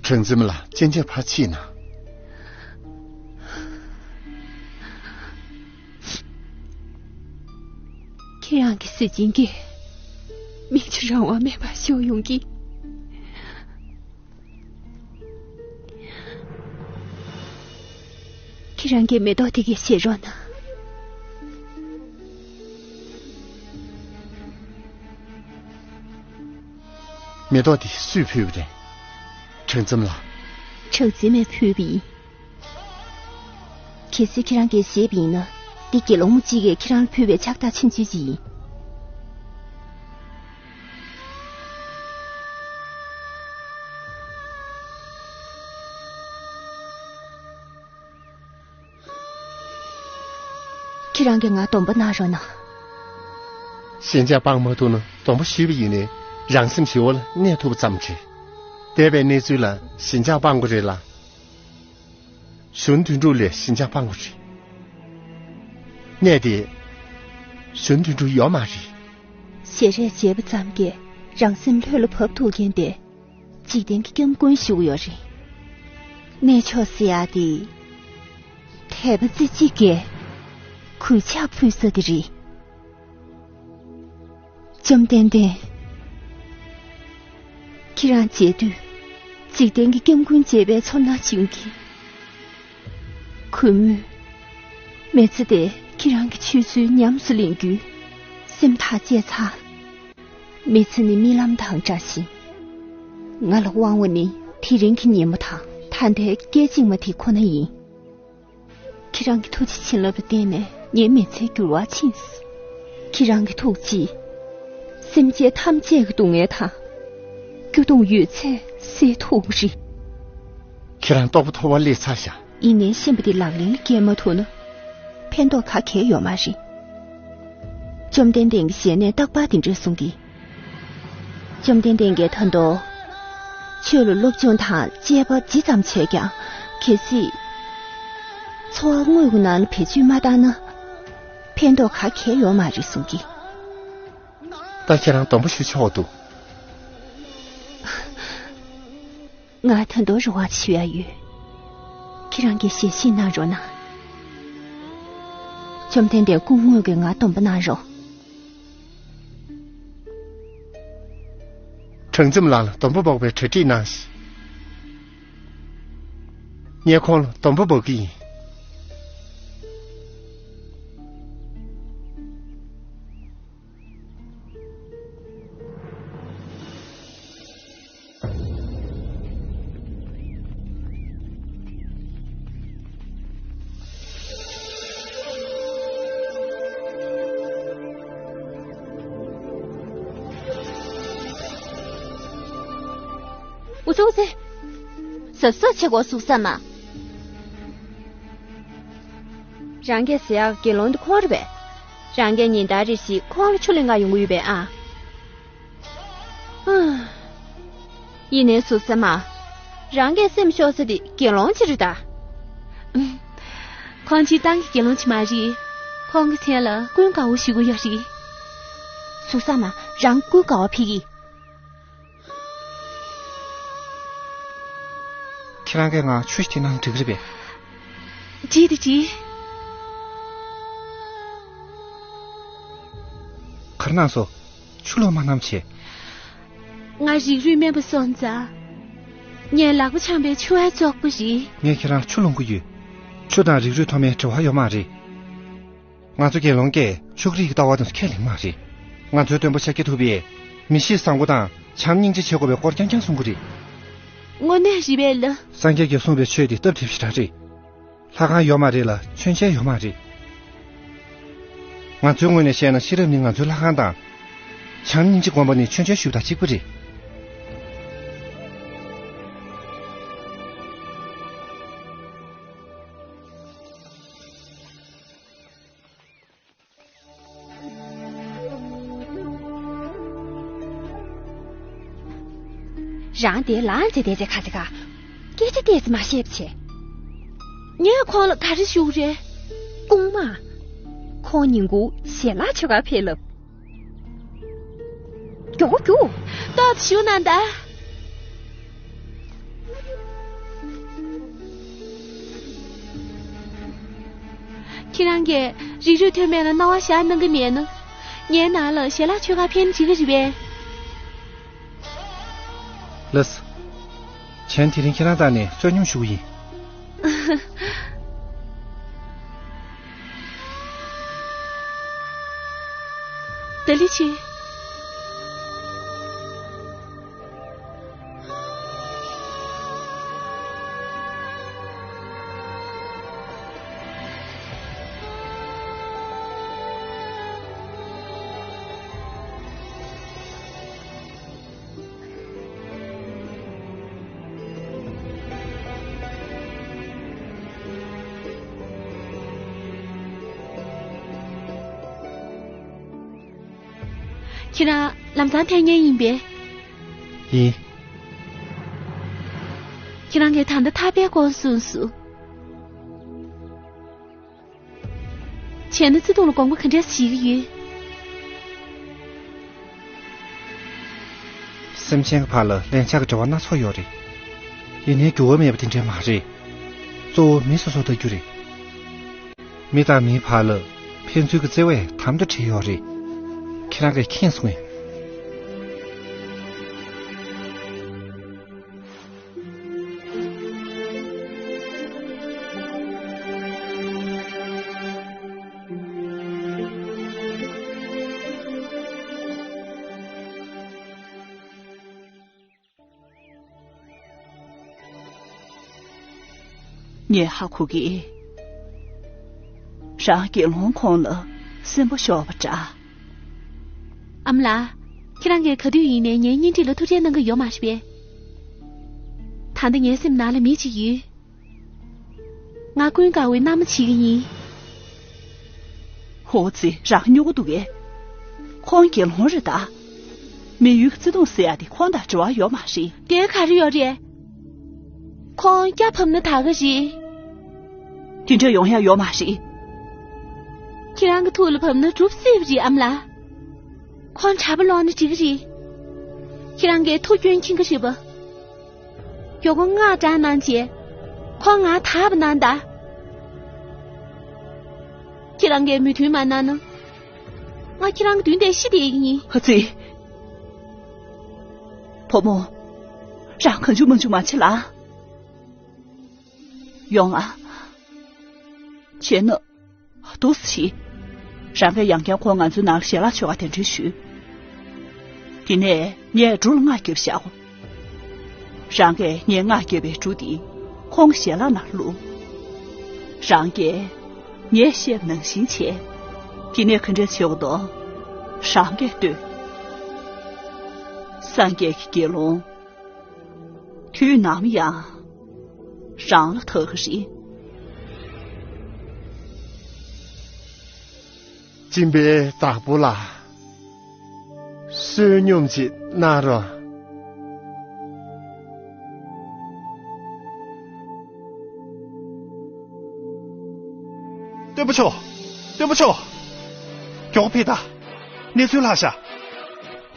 ཁྲང་འཛོམས་ལགས་སྤྱན་ཆབ་ཕར་ཕྱིས་ན། ཁྱེད་རང་གི་གཟི་བྱིན་གྱིས་མིག་ཆུ་རང་དབང་མེད་པར་ཤོར་ཡོང་གི། ཁྱེད་རང་གིས་མེ་ཏོག་དེ་གའི་བཞེས་རོགས་གནང་། མེ་ཏོག་དེ་སུས་ཕུལ་བ་རེད། ཁྲང་འཛོམས་ལགས། ཁྲང་འཛོམས་མས་ཕུལ་བ་ཡིན། གལ་སྲིད་ཁྱེད་རང་གིས་བཞེས་པ་ཡིན་ན། འདི་དགེ་སློང་མོ་གཅིག་གིས་ཁྱེད་རང་ལ་ཕུལ་བའི་ཕྱག་རྟགས་ཆུང་ཆུང་ཅིག་ཡིན། ཁྱེད་རང་གིས་ང་སྡོམ་པ་གནང་རོགས་གནང་། ཞེན་ཆགས་སྤང་མ་ཐུབ་ན། སྡོམ་པ་ཞུས་པ་ཡིན་ནའི་རང་སེམས་ཞི་བ་ལ་གནས་ཐུབ་པ་ཙམ་རེད། འདས་པའི་གནས་ཚུལ་ལ་ཞེན་ཆགས་སྤང་དགོས་རེད་ལ། གཞོན་དོན་གྲུབ་ལས་ཞེན་ཆགས་སྤང་དགོས་རེད། གནས་དེ་གཞོན་དོན་གྲུབ་ཡོད་མ་རེད། ཞལ་རས་མཇལ་བ་ཙམ་གྱིས་རང་སེམས་ལྷོད་ལ་བབས་ཐུབ་མཁན་དེ། འཇིག་རྟེན་གྱི་སྐྱབས་མགོན་ཞུ་གི་ཡོད་རེད། གནས་མཆོག་ཟེར་ཡག་དེ། དད་པ་རྩེ་གཅིག་གིས་གུས་ཕྱག་ཕུལ་ས་དེ་རེད། བཅོམ་ལྡན་འདས། ཁྱེད་རང་མཇལ་དུས། འཇིག་རྟེན་གྱི་སྐྱབས་མགོན་མཇལ་བའི་ཚོར་སྣང་བྱུང་གི། གུས་མོས། མི་ཚེ་འདིར་ཁྱེད་རང་གི་ཆོས་ཚུལ་ཉམས་སུ་ལེན་རྒྱུའི་སེམས་ཐག་བཅད་ཚར། མི་ཚེ་ནི་རྨི་ལམ་དང་འདྲ་ཞིང་། ང་ལ་དབང་བ་ནི་དེ་རིང་གི་ཉིན་མོ་དང་ད་ལྟའི་སྐད་ཅིག་མ་དེ་ཁོ་ན་ཡིན། ཁྱེད་རང་གི་ཐུགས་རྗེ་བྱིན་རླབས་ལ་བརྟེན་ནས་ངའི་མི་ཚེ་འགྱུར་བ་ཕྱིན། ཁྱེད་རང་གི་ཐུགས་རྗེས་སེམས་ཅན་ཐམས་ཅད་ཀྱི་སྡུག་བསྔལ་དང་སྐྱོ་གདུང་ཡོད་ཚད་སེལ་ཐུབ་ཀྱི་རེད། ཁྱེད་རང་རྟོགས་པ་མཐོ་བ་སླེབས་ཚར་ཤག་ཡིན་ནའི་ཤན་པ་འདི་ལག་ལེན་ལ་བསྐྱལ་མ་ཐུབ་ན་ཕན་ཐོགས་ག་གེ་ཡོད་མ་རེད། བཅོམ་ལྡན་འདས་ཀྱི་ཞལ་ནས་རྟག་པར་འདི་འདྲ་གསུང་གི། བཅོམ་ལྡན་འདས་ཀྱིས་ད་དུང་ཆོས་ལ་སློབ་སྦྱོང་དང་དཔྱད་པ་ཇི་ཙམ་བྱས་ཀྱང་། གལ་སྲིད་འཚོ་བ་དངོས་ཀྱི་ནང་ལ་བེད་སྤྱོད་མ་བཏང་ན་ཕན་ཐོགས་ག་གེ་ཡོད་མ་རེད་གསུང་གི། ད་ཁྱེད་རང་སྡོམ་པ་ཞུ་ཆོག་འདུག་ང་ད་དུང་རེ་བ་ཞུ་ཡ་ཡོད། ཁྱེད་རང་གིས་ཞལ་བཞེས་གནང་རོགས་གནང་། བཅོམ་ལྡན་འདས་སྐུ་དངོས་ཀྱིས་ང་སྡོམ་པ་གནང་རོགས། གྲངས་འཛོམས་ལགས་ལ་སྡོམ་པ་འབོག་པའི་གྲ་སྒྲིག་གནང་ཞིག་ངས་ཁོང་ལ་སྡོམ་པ་འབོག་གི་ཡིན། འུ་ཚོ་ཚེ། གཟབ་གཟབ་བྱེད་དགོས་ཟུག་ས་མ། རང་གིས་ཟེར་ཡག་དགེ་སློང་འདི་ཁོ་རེད་པས། རང་གིས་ཉིན་ལྟར་རེ་བཞིན་ཁོང་ལ་ཆུ་ལེན་ག་ཡོང་གི་ཡོད་པས་ཨ། ཧུམ། ཡིན་ནའི་ཟུག་ས་མ། རང་གི་སེམས་ཤོར་ས་དེ་དགེ་སློང་ཅིག་རེད་ད། ཁོང་སྤྱིར་བཏང་གི་དགེ་སློང་ཅིག་མ་རེད། ཁོང་གི་མཚན་ལ་ཀུན་དགའ་བོ་ཞུ་གི་ཡོད་རེད། ཟུག་ས་མ། རང་ཀུན་དགའ་བོ་ཕེབས་ཀྱི། ཁྱེད་རང་གིས་ང་ཆུ་ཞིག་སྟེར་ན་འགྲིག་གི་རེད་པས། བྲིས་དེ་བྲིས། ག་རེ་གནང་སོང་། ཆུ་ལོག་མ་གནང་བྱས། ང་རིགས་རུས་དམན་པ་སོང་ཙང་། ངས་ལག་པ་འཆང་པའི་ཆུ་བར་བཙོག་པ་རེད། ངས་ཁྱེད་རང་ཆུ་སློང་གི་ཡོད། ཆུ་དང་རིགས་རུས་མཐོ་དམན་འབྲེལ་བ་ཡོད་མ་རེད། ང་ཚོ་དགེ་སློང་གིས་ཕྱུགས་རིགས་ཀྱི་ལྟ་བ་དེ་ཚོ་ཁས་ལེན་མ་རེད། ང་ཚོའི་སྟོན་པ་ཤཱཀྱ་ཐུབ་པས་མི་གཤིས་བཟང་པོ་དང་བྱམས་སྙིང་རྗེ་བྱེད་དགོས་པའི་སྐོར་རྐྱང་རྐྱང་གསུང་གི་རེད། དངོས་གནས་རེད་པས་ལགས། སངས་རྒྱས་ཀྱིས་གསུངས་པའི་ཆོས་དེ་སྟབས་བདེ་ཞེ་དྲག་རེད། ལྷ་ཁང་ཡོད་མ་རེད་ལ་མཆོད་མཇལ་ཡོད་མ་རེད། ང་ཚོའི་ངོས་ནས་བཤད་ན་ཤེས་རབ་ནི་ང་ཚོའི་ལྷ་ཁང་དང་། བྱམས་སྙིང་རྗེ་སྒོམ་པ་ནི་མཆོད་མཇལ་ཞུ་བ་དང་གཅིག་པ་རེད། རང་དེ་ལངས་བྱས་བསྡད་ཚེ་ཁ་ཚ་ཁ། སྐད་ཆ་ཏོག་ཙམ་མ་བཤད་པ་བྱས། ངས་ཁོང་ལ་ག་རེ་ཞུ་རེད། རྐུན་མ། ཁོང་ཉིན་གུང་ཞལ་ལག་མཆོད་གར་ཕེབས་ལབ། མགྱོགས་པོ་རྒྱུགས། ཏོག་ཙམ་བཞུགས་གནང་དང་། ཁྱེད་རང་གིས་རིགས་རུས་མཐོ་དམན་ལ་སྣང་བ་བཞག་གནང་གི་མེད་ན། ངའི་ནང་ལ་ཞལ་ལག་མཆོད་གར་ཕེབས་ན་འགྲིག་གི་རེད་པས། ལགས་སོ། གཞན་དེ་རིང་ཁྱེད་རང་བཏང་ནས་བསོད་སྙོམས་ཞུ་གི་ཡིན། ཏ་ལི་ཆི། ཁྱེད་རང་ལམ་སང་ཕེབས་མཁན་ཡིན་པས། ཡིན། ཁྱེད་རང་གིས་ད་ལྟ་ཐར་པའི་སྐོར་གསུངས་སོང་། བྱས་ན་བརྩེ་དུང་ལ་དགོངས་པ་ག་འདྲས་བཞེས་ཀྱི་ཡོད། སེམས་ཅན་གྱི་བར་ལ་ལན་ཆགས་ཀྱི་འབྲེལ་བ་སྣ་ཚོགས་ཡོད་རེད། ཡིན་ནའི་འགྱུར་བ་མེད་པ་དེ་འདྲས་མ་རེད། གཙོ་བོ་མི་སོ་སོ་ལྟ་རྒྱུ་རེད། མི་དང་མིའི་བར་ལ་ཕན་ཚུན་གྱི་བརྩེ་བས་དམ་དུ་བསྒྲིལ་ཡོད་རེད། ཁྱེད་རང་གིས་མཁྱེན་སོང་ངས། ངས་ཧ་གོ་གི། རང་དགེ་སློང་ཁོང་ལ་སེམས་པ་ཤོར་བ་འདྲ། ཨ་མ་ལགས། ཁྱེད་རང་གིས་ག་དུས་ཡིན་ནའི་ངའི་གཉེན་སྒྲིག་ལ་ཐུགས་ཁྲལ་གནང་གི་ཡོད་མ་རེད་པས། ད་ལྟ་ངའི་སེམས་ནང་ལ་མི་གཅིག་ཡོད། ང་ཀུན་དགའ་བོའི་མནའ་མ་བྱེད་ཀྱི་ཡིན། ཧོ་ཙི། རང་སྨྱོ་གི་འདུག་གས། ཁོང་དགེ་སློང་རེད་ད། མི་ཡུལ་གྱི་བརྩེ་དུང་ཟེར་ཡ་དེ་ཁོང་དང་འབྲེལ་བ་ཡོད་མ་རེད། དེ་ག་རེ་ཡོད་རེད། ཁོང་སྐྱ་བབས་ན་དགའ་གི་རེད། དེ་འདྲ་ཡོང་ཡ་ཡོད་མ་རེད། ཁྱེད་རང་གི་ཐུགས་ལ་བབས་ན་གྲུབ་སྲིད་པ་རེད་ཨ་མ་ལགས། ཁོང་གྲྭ་པ་ལོག་ན་འགྲིག་གི་རེད། ཁྱེད་རང་གིས་ཐུགས་སྐྱོན་མཁྱེན་གི་རེད་པ། མགྱོགས་པོ་མངགས་དྲགས་གནང་བྱས། ཁོང་ང་ཐར་པ་གནང་དང་། ཁྱེད་རང་གིས་མོས་མཐུན་མ་གནང་ན། ང་ཁྱེད་རང་གི་མདུན་དེར་ཤི་བསྡད་ཀྱི་ཡིན། ཧ་ཙི། བུ་མོ། རང་གང་བྱུང་མང་བྱུང་མ་བྱེད་ལ། ཡོང་ང་། བྱས་ན། འདུག་སེ་བྱེད། རང་གིས་ཡང་བསྐྱར་ཁོང་ང་ཚོའི་ནང་ལ་ཞལ་ལག་མཆོད་ག་གདན་འདྲེན་ཞུས། དེ་ནས་ངས་གྲུ་ལ་སྔགས་བརྒྱབ་བཞག་རང་གིས་ངས་སྔགས་བརྒྱབ་པའི་གྲུ་དེ་ཁོང་གི་ཞལ་ལག་ནང་བླུགས། རང་གིས་ངས་བཤད་པ་ནང་བཞིན་བྱས། དེ་ནས་ག་འདྲས་བྱེད་དགོས་འདུག་རང་གིས་ལྟོས། སངས་རྒྱས་ཀྱི་དགེ་སློང་། དུས་ནམ་ཡང་རང་ལ་ཐུག་གི་རེད། སྦྱིན་པའི་བདག་པོ་ལ་བསོད་སྙོམས་ཅིག་གནང་རོགས། སྟོན་པ་མཆོག་སྟོན་པ་མཆོག་མགྱོགས་ཕེབས་དང་། གནས་ཚུལ་ལྷག་ཤག་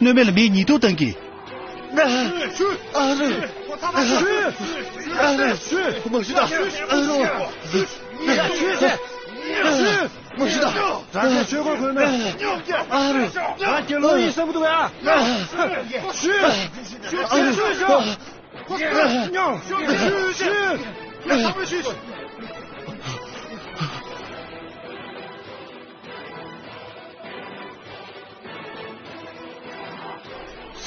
གནོད་མེད་ལ་མིས་ཉེས་རྡུང་བཏང་གི། ཨ་རོ། ཨ་རོ། ཨ་རོ། མ་ཤི་ད། ཨ་རོ། མ་ཤི་ད། རང་གི་ཆོས་གོས་གོན་ན། ཨ་རོ། ང་དགེ་སློང་ཡིན་བསམ་གི་འདུག་ཨ། ཨ་རོ།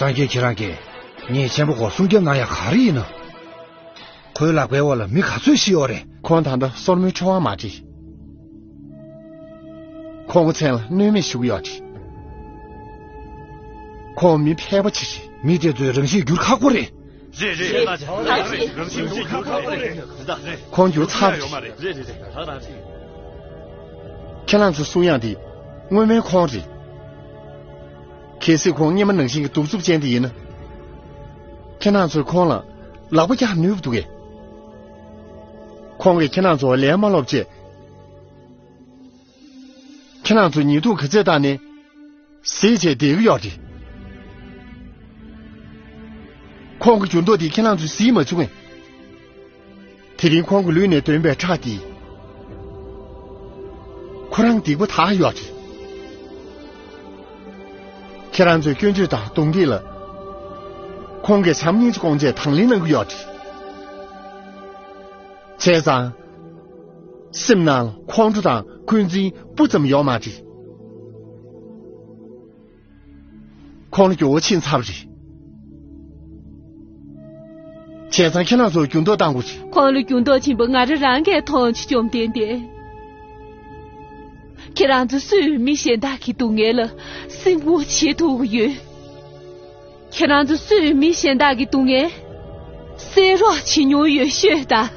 སངས་རྒྱས་ཁྱེད་རང་གིས་ཉེས་ཆེན་པོ་སྐོར་སྲུང་སྐྱོབ་གནང་ཡ་ག་རེ་ཡིན་ནམ། ཁོའི་ལག་པའི་འོག་ལ་མི་ག་ཚོད་ཤི་ཡོད་རེད། ཁོང་ད་ལྟ་སོར་མོའི་འཕྲོ་བ་མ་བྲིས། ཁོང་གི་མཚན་ལ་གནོད་མེད་ཞུ་གི་ཡོད་རེད། ཁོང་མི་ཕལ་པ་ཅིག་རེད། མི་དེ་ཚོའི་རང་གཤིས་བསྒྱུར་ཁག་པོ་རེད། རེད་རེད། ཁོང་བསྒྱུར་ཚར་བ་རེད། རེད་རེད། ད་རང་རེད། ཁྱེད་རང་ཚོ་གསུང་ཡག་དེ་སྔོན་མའི་ཁོང་རེད། གལ་སྲིད་ཁོང་སྔོན་མ་ནང་བཞིན་གྱི་གདུག་རྩུབ་ཅན་དེ་ཡིན་ན། ཁྱེད་རང་ཚོས་ཁོང་ལ་ལག་པ་རྒྱག་ནུས་པ་འདུག་གས། ཁོང་གིས་ཁྱེད་རང་ཚོ་ལན་མ་སློག་བྱས། ཁྱེད་རང་ཚོ་ཉེས་རྡུང་ག་ཚད་བཏང་ནས་གཟིགས་བྱས་བསྡད་ཀྱི་ཡོད་རེད། ཁོང་གི་འགྱུར་ལྡོག་དེ་ཁྱེད་རང་ཚོས་གཟིགས་མ་བྱུང་ངས། དེ་རིང་ཁོང་གི་ལུས་ནས་ཐོན་པའི་ཁྲག་དེས་ཁོ་རང་སྡིག་པ་དག་ཡོད་རེད། ཁྱེད་རང་ཚོའི་སྐྱོན་བརྗོད་དང་རྡུང་རྡེག་ལ་ཁོང་གིས་བྱམས་སྙིང་རྗེ་སྐོང་ཆེད་དང་ལེན་གནང་གི་ཡོད་རེད། བྱས་ཙང་། སེམས་ནང་ཁོང་ཁྲོ་དང་འཁོན་འཛིན་སྤུ་ཙམ་ཡོད་མ་རེད། ཁོང་ལ་འགྱུར་བ་ཕྱིན་ཚར་བ་རེད། བྱས་ཙང་ཁྱེད་རང་ཚོར་འགྱུར་ལྡོག་བཏང་དགོས་རེད། ཁོང་ལ་འགྱུར་ལྡོག་ཕྱིན་པ་ང་རང་རང་གིས་མཐོང་བྱུང་། བཅོམ་ལྡན་འདས། ཁྱེད་རང་ཚོ་སུས་མི་གཞན་དག་གི་སྡུག་བསྔལ་ལ་སེམས་ཁུར་བྱེད་ཐུབ་ཀྱི་ཡོད། ཁྱེད་རང་ཚོ་སུས་མི་གཞན་དག་གི་སྡུག་བསྔལ་སེལ་རོགས་བྱེད་མྱོང་ཡོད་ཤོད་དང་།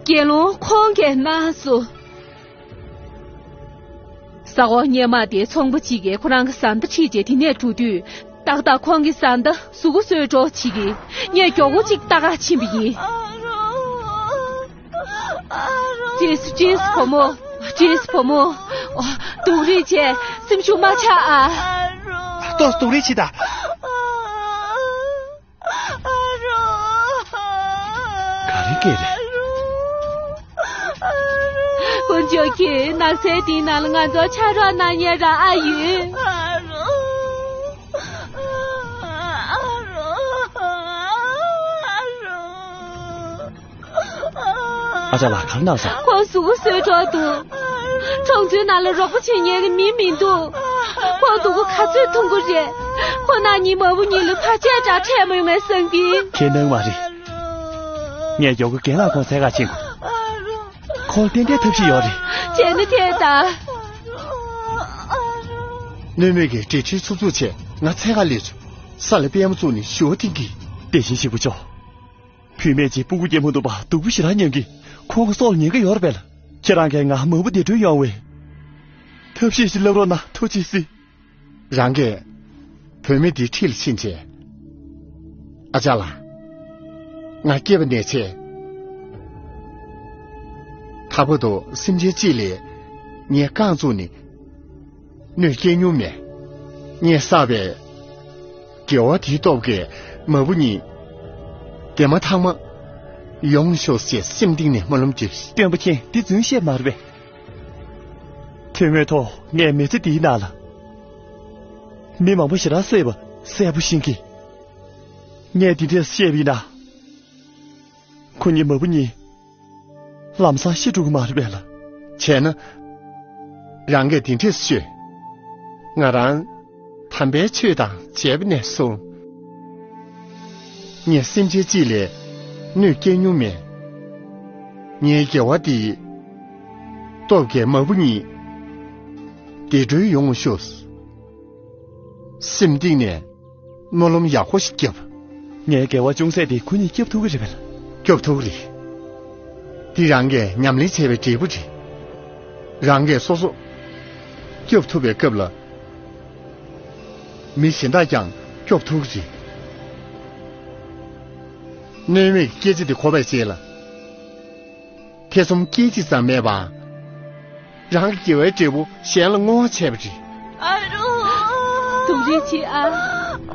དགེ་སློང་ཁོང་གིས་གནང་སོང་། རྩ་བ་སྔོན་མ་དེ་ཚོང་པ་གཅིག་གིས་ཁོ་རང་གི་བཟའ་ཟླ་ཁྲིད་བྱས་དེ་ནས་འགྲོ་དུས། ཏག་ཏག་ཁོང་གི་བཟའ་ཟླ་གཟུགས་པོ་གསོས་འགྲོ་བྱེད་ཀྱི། ངས་མགྱོགས་པོ་གཅིག་ལྟ་ག་ཕྱིན་པ་ཡིན། ཅེས་སུ་ཅེས་སུ་བུ་མོ། ཅེས་སུ་བུ་མོ། ཨོ། སྡུག་རུས་བྱས། སེམས་ཤུགས་མ་ཆག་ཨ། ཏོག་སྡུག་རུས་བྱེད་ད། ག་རེ་སྐད་རེད། དཀོན་མཆོག་གིས་ནགས་ཚལ་འདིའི་ནང་ལ་ང་ཚོར་ཕྱག་རོགས་གནང་མཁན་རང་ཨ་ཡོད། ཨ་ཅག་ལགས་ག་རེ་གནང་སོང་། ཁོང་གཟུགས་པོ་གསོས་འགྲོ་འདུག་གྲོང་ཚོའི་ནང་ལ་རོགས་པ་བྱེད་མཁན་གྱི་མི་མི་འདུག་ཁོང་སྡུག་པོ་ག་ཚོད་ཐུག་གི་རེད། ཁོ་ན་ནིང་མ་བུ་གཉིས་ལ་བར་ཆད་འདྲ་འཕྲད་མ་ཡོང་ངས་བསམ་གི། ཁྱེད་སྣང་མ་རེད། ངས་མགྱོགས་པོ་རྒན་ལགས་ཁོང་འཚོལ་ག་ཕྱིན་དགོས། ཁོང་ཏན་ཏན་ཐབས་ཤེས་ཡོད་རེད། བྱས་ན་དེ་ལྟ། གནོད་མེད་ཀྱིས་འབྲེལ་འདྲིས་ཚུགས་ཚུགས་བྱས་ང་འཚོལ་ག་སླེབས་བྱུང་། ས་ལ་པད་མ་བཙུགས་ནས་ཞུ་བ་འཐེན་གྱིས། དེ་བཞིན་ཞིག་པུ་ཆོ། བུད་མེད་ཅིག་སྤུ་གུ་སྐྱེ་མ་ཐུབ་པ་སྡུག་པོ་ཞེ་དྲག་མྱོང་གི། ཁོང་གི་སྲོག་ལ་ཉེན་ཁ་ཡོད་རེད་པས་ལ། ཁྱེད་རང་གིས་ང་མ་བུ་བདེ་འགྲོ་ཡོང་བའི་ཐབས་ཤེས་ཤིག་ལབ་རོགས་གནང་། ཐུགས་རྗེ་གཟིགས། རང་གིས་བུད་མེད་དེའི་འཁྲིས་ལ་ཕྱིན་བྱས། ཨ་ཅག་ལགས། ང་སྐྱེས་པ་ནས་བྱས། ད་བར་དུ་སེམས་ཅན་གཅིག་ལ་ངས་རྐང་བཙུགས་ནས་གནོད་སྐྱེལ་མྱོང་མེད། ངས་བསགས་པའི་དགེ་བ་དེའི་སྟོབས་ཀྱིས་མ་བུ་གཉིས་བདེ་མ་ཐང་མ་ཡོང་ཤོག་ཅེས་སེམས་གཏིང་ནས་སྨོན་ལམ་བརྒྱབ། སྟོན་པ་མཁྱེན། འདི་རྫུན་བཤད་མ་རེད་པས། དོན་དངོས་ཐོག་ངས་མི་ཚེ་འདིའི་ནང་ལ་མི་མང་པོ་ཞེ་དྲག་བསད་པ་གསལ་པོ་ཤེས་ཀྱི། ངས་འདི་འདྲས་བཤད་པ་ཡིན་ན། ཁོ་གཉིས་མ་བུ་གཉིས་ལམ་སང་ཤི་འགྲོ་གི་མ་རེད་པས་ལ། བྱས་ན། རང་གིས་འདི་འདྲས་ཤོད། ང་རང་དམ་པའི་ཆོས་དང་མཇལ་བ་ནས་བཟུང་། ངས་སེམས་ཅན་གཅིག་ལ་གནོད་སྐྱེལ་མྱོང་མེད། ངའི་དགེ་བ་འདིའི་སྟོབས་ཀྱིས་མ་བུ་གཉིས་བདེ་འགྲོའི་ཡོང་ཤོག་སེམས་གཏིང་ནས་སྨོན་ལམ་ཡག་པོ་ཞིག་བརྒྱབ། ངའི་དགེ་བ་ཅུང་ཟད་དེ་ཁོ་གཉིས་སྐྱོབ་ཐུབ་ཀྱི་རེད་པས། སྐྱོབ་ཐུབ་ཀྱི་རེད། འདི་རང་གིས་ཉམས་ལེན་བྱས་པའི་འབྲས་བུ་རེད། རང་གིས་སོ་སོ་སྐྱོབ་ཐུབ་པའི་སྐབས་ལ། མི་གཞན་དག་ཀྱང་སྐྱོབ་ཐུབ་ཀྱི་རེད། གནོད་མེད་ཀྱི་སྐད་ཆ་འདི་གོ་བའི་རྗེས་ལ། ཐེ་ཚོམ་སྐད་ཅིག་ཙམ་མེད་པར། རང་གི་དགེ་བའི་འབྲས་བུ་གཞན་ལ་བསྔོ་བ་བྱས་པ་རེད། སྡུག་རུས་བྱེད་ཨ།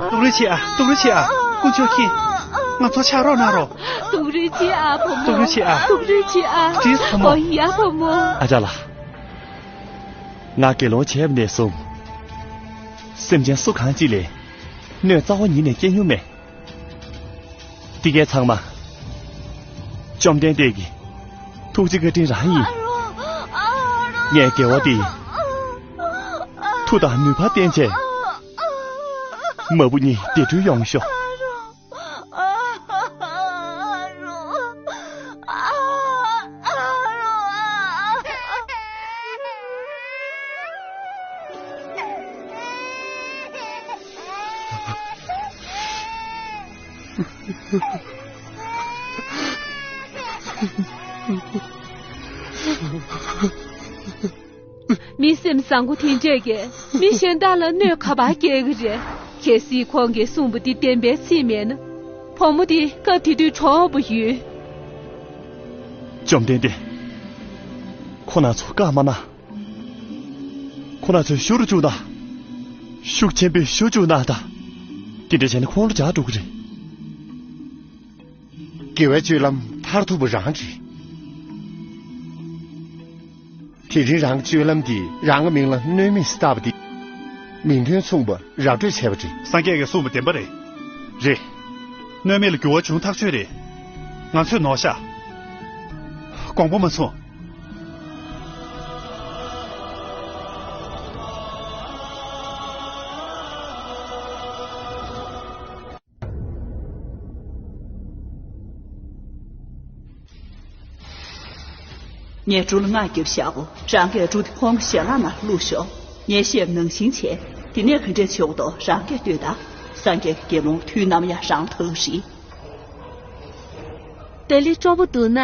སྡུག་རུས་བྱེད་ཨ། སྡུག་རུས་བྱེད་ཨ། དཀོན་མཆོག་མཁྱེན། ང་ཚོར་ཕྱག་རོགས་གནང་རོགས། སྡུག་རུས་བྱེད་ཨ་བུ་མོ། སྡུག་རུས་བྱེད་ཨ། སྡུག་རུས་བྱེད་ཨ། ཏྲིས་བུ་མོ། ཨོ་ཡ་བུ་མོ། ཨ་ཅག་ལགས། ང་དགེ་སློང་བྱས་པ་ནས་བཟུང་། སེམས་ཅན་སུ་གང་ཅིག་ལ་གནོད་རྩ་བ་ཉིད་ནས་སྐྱེལ་མྱོང་མེད། འདི་གའི་ཚང་མ་བཅོམ་ལྡན་འདས་ཀྱི་ཐུགས་རྗེ་བཀའ་དྲིན་རང་ཡིན། ངས་དགེ་བ་འདི་མཐུ་དང་ནུས་པ་བསྟན་བྱས། མ་བུ་གཉིས་བདེ་འགྲོའི་ཡོང་ཤོག་མི་སེམས་བཟང་པོ་དེ་འདྲས་ཀྱིས་མི་གཞན་དག་ལ་གནོད་ག་པར་སྐྱེལ་གི་རེད། གལ་སྲིད་ཁོང་གིས་གསུངས་པ་འདི་བདེན་པའི་ཚིག་མེད་ན། བུ་མོ་དེ་སྐབས་དེ་དུས་གྲོངས་པ་ཡོད། བཅོམ་ལྡན་འདས། ཁོ་རང་ཚོ་བཀའ་མ་གནང་། ཁོ་རང་ཚོའི་ཞུ་རུ་བཅུག་ན། ཤུགས་ཆེན་པོས་ཞུ་བཅུག་གནང་དང་། དེ་འདྲ་བྱས་ན་ཁོང་ལ་འཇགས་འགྲོ་གི་རེད། དགེ་བའི་སྤྱོད་ལམ་མཐར་ཐུག་པ་རང་རེད། དེ་རིང་རང་གི་སྤྱོད་ལམ་འདིས་རང་གི་མིང་ལ་གནོད་མེད་ཟེར་བཏགས་པ་འདི། མིང་དོན་མཚུངས་པ་ར་སྤྲོད་བྱས་པ་རེད། སངས་རྒྱས་ཀྱིས་གསུངས་པ་བདེན་པ་རེད། རེད། གནོད་མེད་ལ་འགྱུར་བ་བྱུང་ཐག་ཆོད་རེད། ང་ཚོས་ནོར་ཤག་དགོངས་པ་མ་ཚོམས། ངས་གྲུ་ལ་རྔ་བརྒྱབ་བཞག་གོ། རང་གིས་གྲུ་དེ་ཁོང་གི་ཞལ་ལག་ནང་བླུགས་ཤོག་ངས་བཤད་པ་ནང་བཞིན་བྱས། དེ་ནས་ག་འདྲས་བྱེད་དགོས་འདུག་རང་གིས་ལྟོས་དང་། སངས་རྒྱས་ཀྱི་དགེ་སློང་དུས་ནམ་ཡང་རང་ལ་ཐུག་རེད། ཏེ་ལི་སྤྲོ་པོ་འདུག་ན།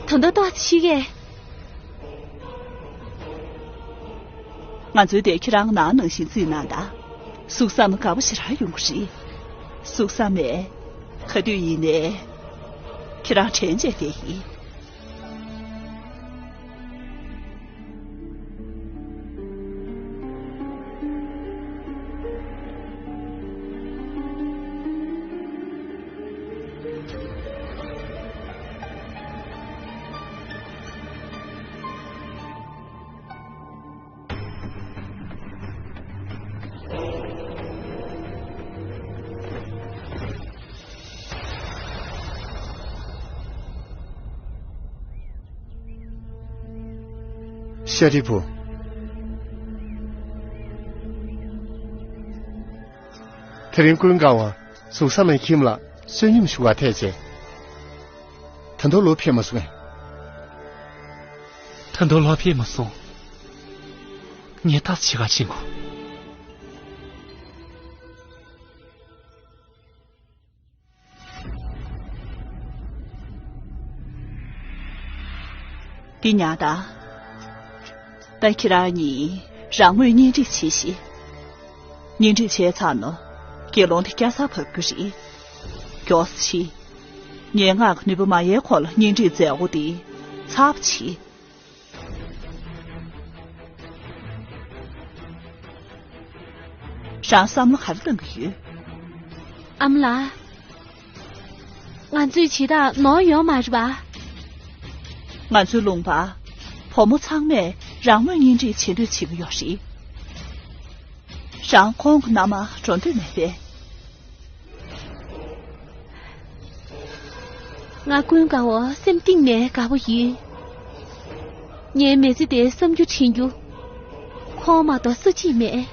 ད་ལྟ་ཏོག་ཙམ་ཤི་གས། ང་ཚོའི་སྡེ་ཁྱེད་རང་ནང་ནང་བཞིན་བརྩིས་གནང་དང་། གཟུགས་བསམ་དགའ་པོ་ཞེ་དྲག་ཡོང་གི་རེད། གཟུགས་བསམ་མེད། ག་དུས་ཡིན་ནའི། ཁྱེད་རང་དྲན་བྱས་བསྡད་ཡིན། ཤཱ་རིའི་བུ། དེ་རིང་ཀུན་དགའ་བ་གཟུགས་བཟང་མའི་ཁྱིམ་ལ་བསོད་སྙོམས་ཞུ་བར་ཐད་བྱས། ད་དུང་ལོག་ཕེབས་མ་སོང་ངས། ད་དུང་ལོག་ཕེབས་མ་སོང་། ངས་ལྟ་ཙམ་བྱེད་གར་ཕྱིན་གོ། འདི་ཉར་དང་། ད་ཁྱེད་རང་གཉིས་རང་མོས་གཉེན་སྒྲིག་བྱེད་ཤིག། གཉེན་སྒྲིག་བྱས་ཚར་ན། དགེ་སློང་དེ་སྐྱ་སར་བབས་ཀྱི་རེད། མགྱོགས་སེ་བྱེད། སྙན་ངག་གི་ནུས་པ་མ་ཡལ་གོང་ལ་གཉེན་སྒྲིག་མཛད་སྒོ་དེ་ཚར་བ་བྱེད། རང་བསམ་བློ་ག་རེ་བཏང་གི་ཡོད། ཨ་མ་ལགས། ང་ཚོས་བྱེད་སྟངས་ནོར་ཡོད་མ་རེད་པ། ང་ཚོའི་ལུང་པ། བུ་མོ་ཚང་མས་རང་མོས་གཉེན་སྒྲིག་བྱེད་འདོད་བྱེད་ཀྱི་ཡོད་རེད། རང་ཁོང་གི་མནའ་མར་འགྲོ་འདོད་མེད་པས། ང་ཀུན་དགའ་བོ་སེམས་གཏིང་ནས་དགའ་པོ་ཡིན། ངའི་མི་ཚེ་དེ་བསམ་རྒྱུ་དྲན་རྒྱུ། ཁོང་མ་གཏོགས་སུ་གཅིག་མེད།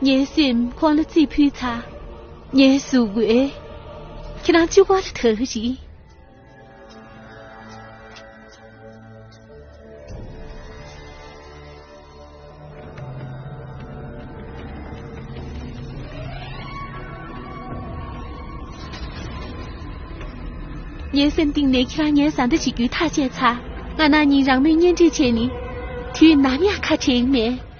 ངའི་སེམས་ཁོང་ལ་རྩིས་ཕུལ་ཚར། ངའི་གཟུགས་པོས་ཁྱེད་རང་གཅིག་པོ་ལ་གྲགས་ཀྱི་རེད། ངའི་སེམས་གཏིང་ནས་ཁྱེད་རང་ངའི་བཟའ་ཟླ་བྱེད་རྒྱུའི་ཐག་བཅད་ཚར། ང་རང་གཉིས་རང་མོས་གཉེན་སྒྲིག་བྱས་ནས། དུས་ནམ་ཡང་ཁ་བྲལ་གྱི་མེད།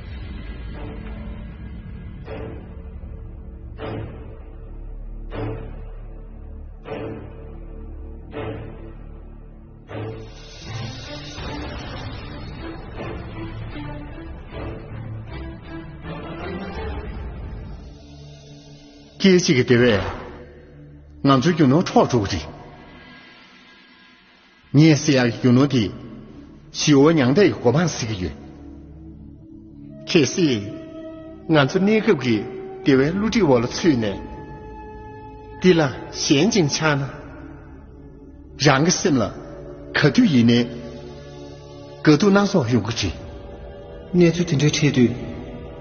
སྐད་ཅིག་གི་དེ་བས། ང་ཚོའི་རྒྱུ་ནོར་འཕྲོག་འགྲོ་གི་རེད། ངས་ཟེར་ཡག་གི་རྒྱུ་ནོར་དེ། ཞི་བ་མྱང་འདས་ཀྱི་གོ་འཕང་ཟེར་གྱི་ཡོད། གལ་སྲིད། ང་ཚོ་གནས་སྐབས་ཀྱི་བདེ་བའི་བསླུ་བྲིད་འོག་ལ་ཚུད་ནས། འདི་ལ་ཞེན་ཅིང་ཆགས་ན། རང་གི་སེམས་ལ་ག་དུས་ཡིན་ནའི་དགའ་སྡུག་སྣ་ཚོགས་ཡོང་གི་རེད། གནས་ཚུལ་དེ་འདྲའི་འཕྲད་དུས་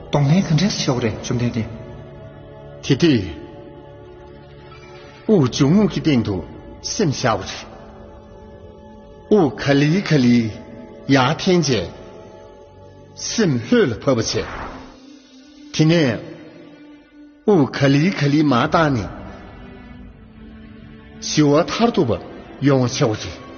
གདོང་ལེན་ག་འདྲས་བྱེད་དགོས་རེད། བཅོམ་ལྡན་འདས། དེ་དུས་དབུགས་འབྱུང་རྔུབ་ཀྱི་སྟེང་དུ་སེམས་བཞག་དགོས་རེད། དབུགས་ག་ལེ་ག་ལེ་ཡར་འཐེན་རྗེས། སེམས་ལྷོད་ལ་བབས་པ་བྱས། དེ་ནས་དབུགས་ག་ལེ་ག་ལེ་མར་བཏང་ནས། ཞི་བ་མཐར་ཐུག་པ་ཡོང་བ་བྱེད་དགོས་ཀྱི།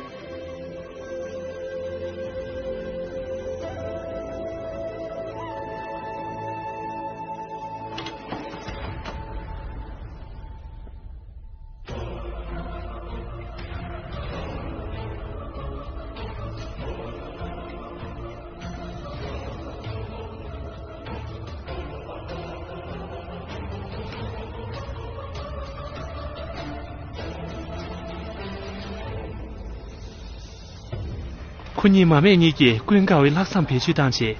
ཁོ་གཉིས་མ་སྨད་གཉིས་ཀྱིས་ཀུན་དགའ་བའི་ལྷག་བསམ་བེད་སྤྱོད་བཏང་རྗེས།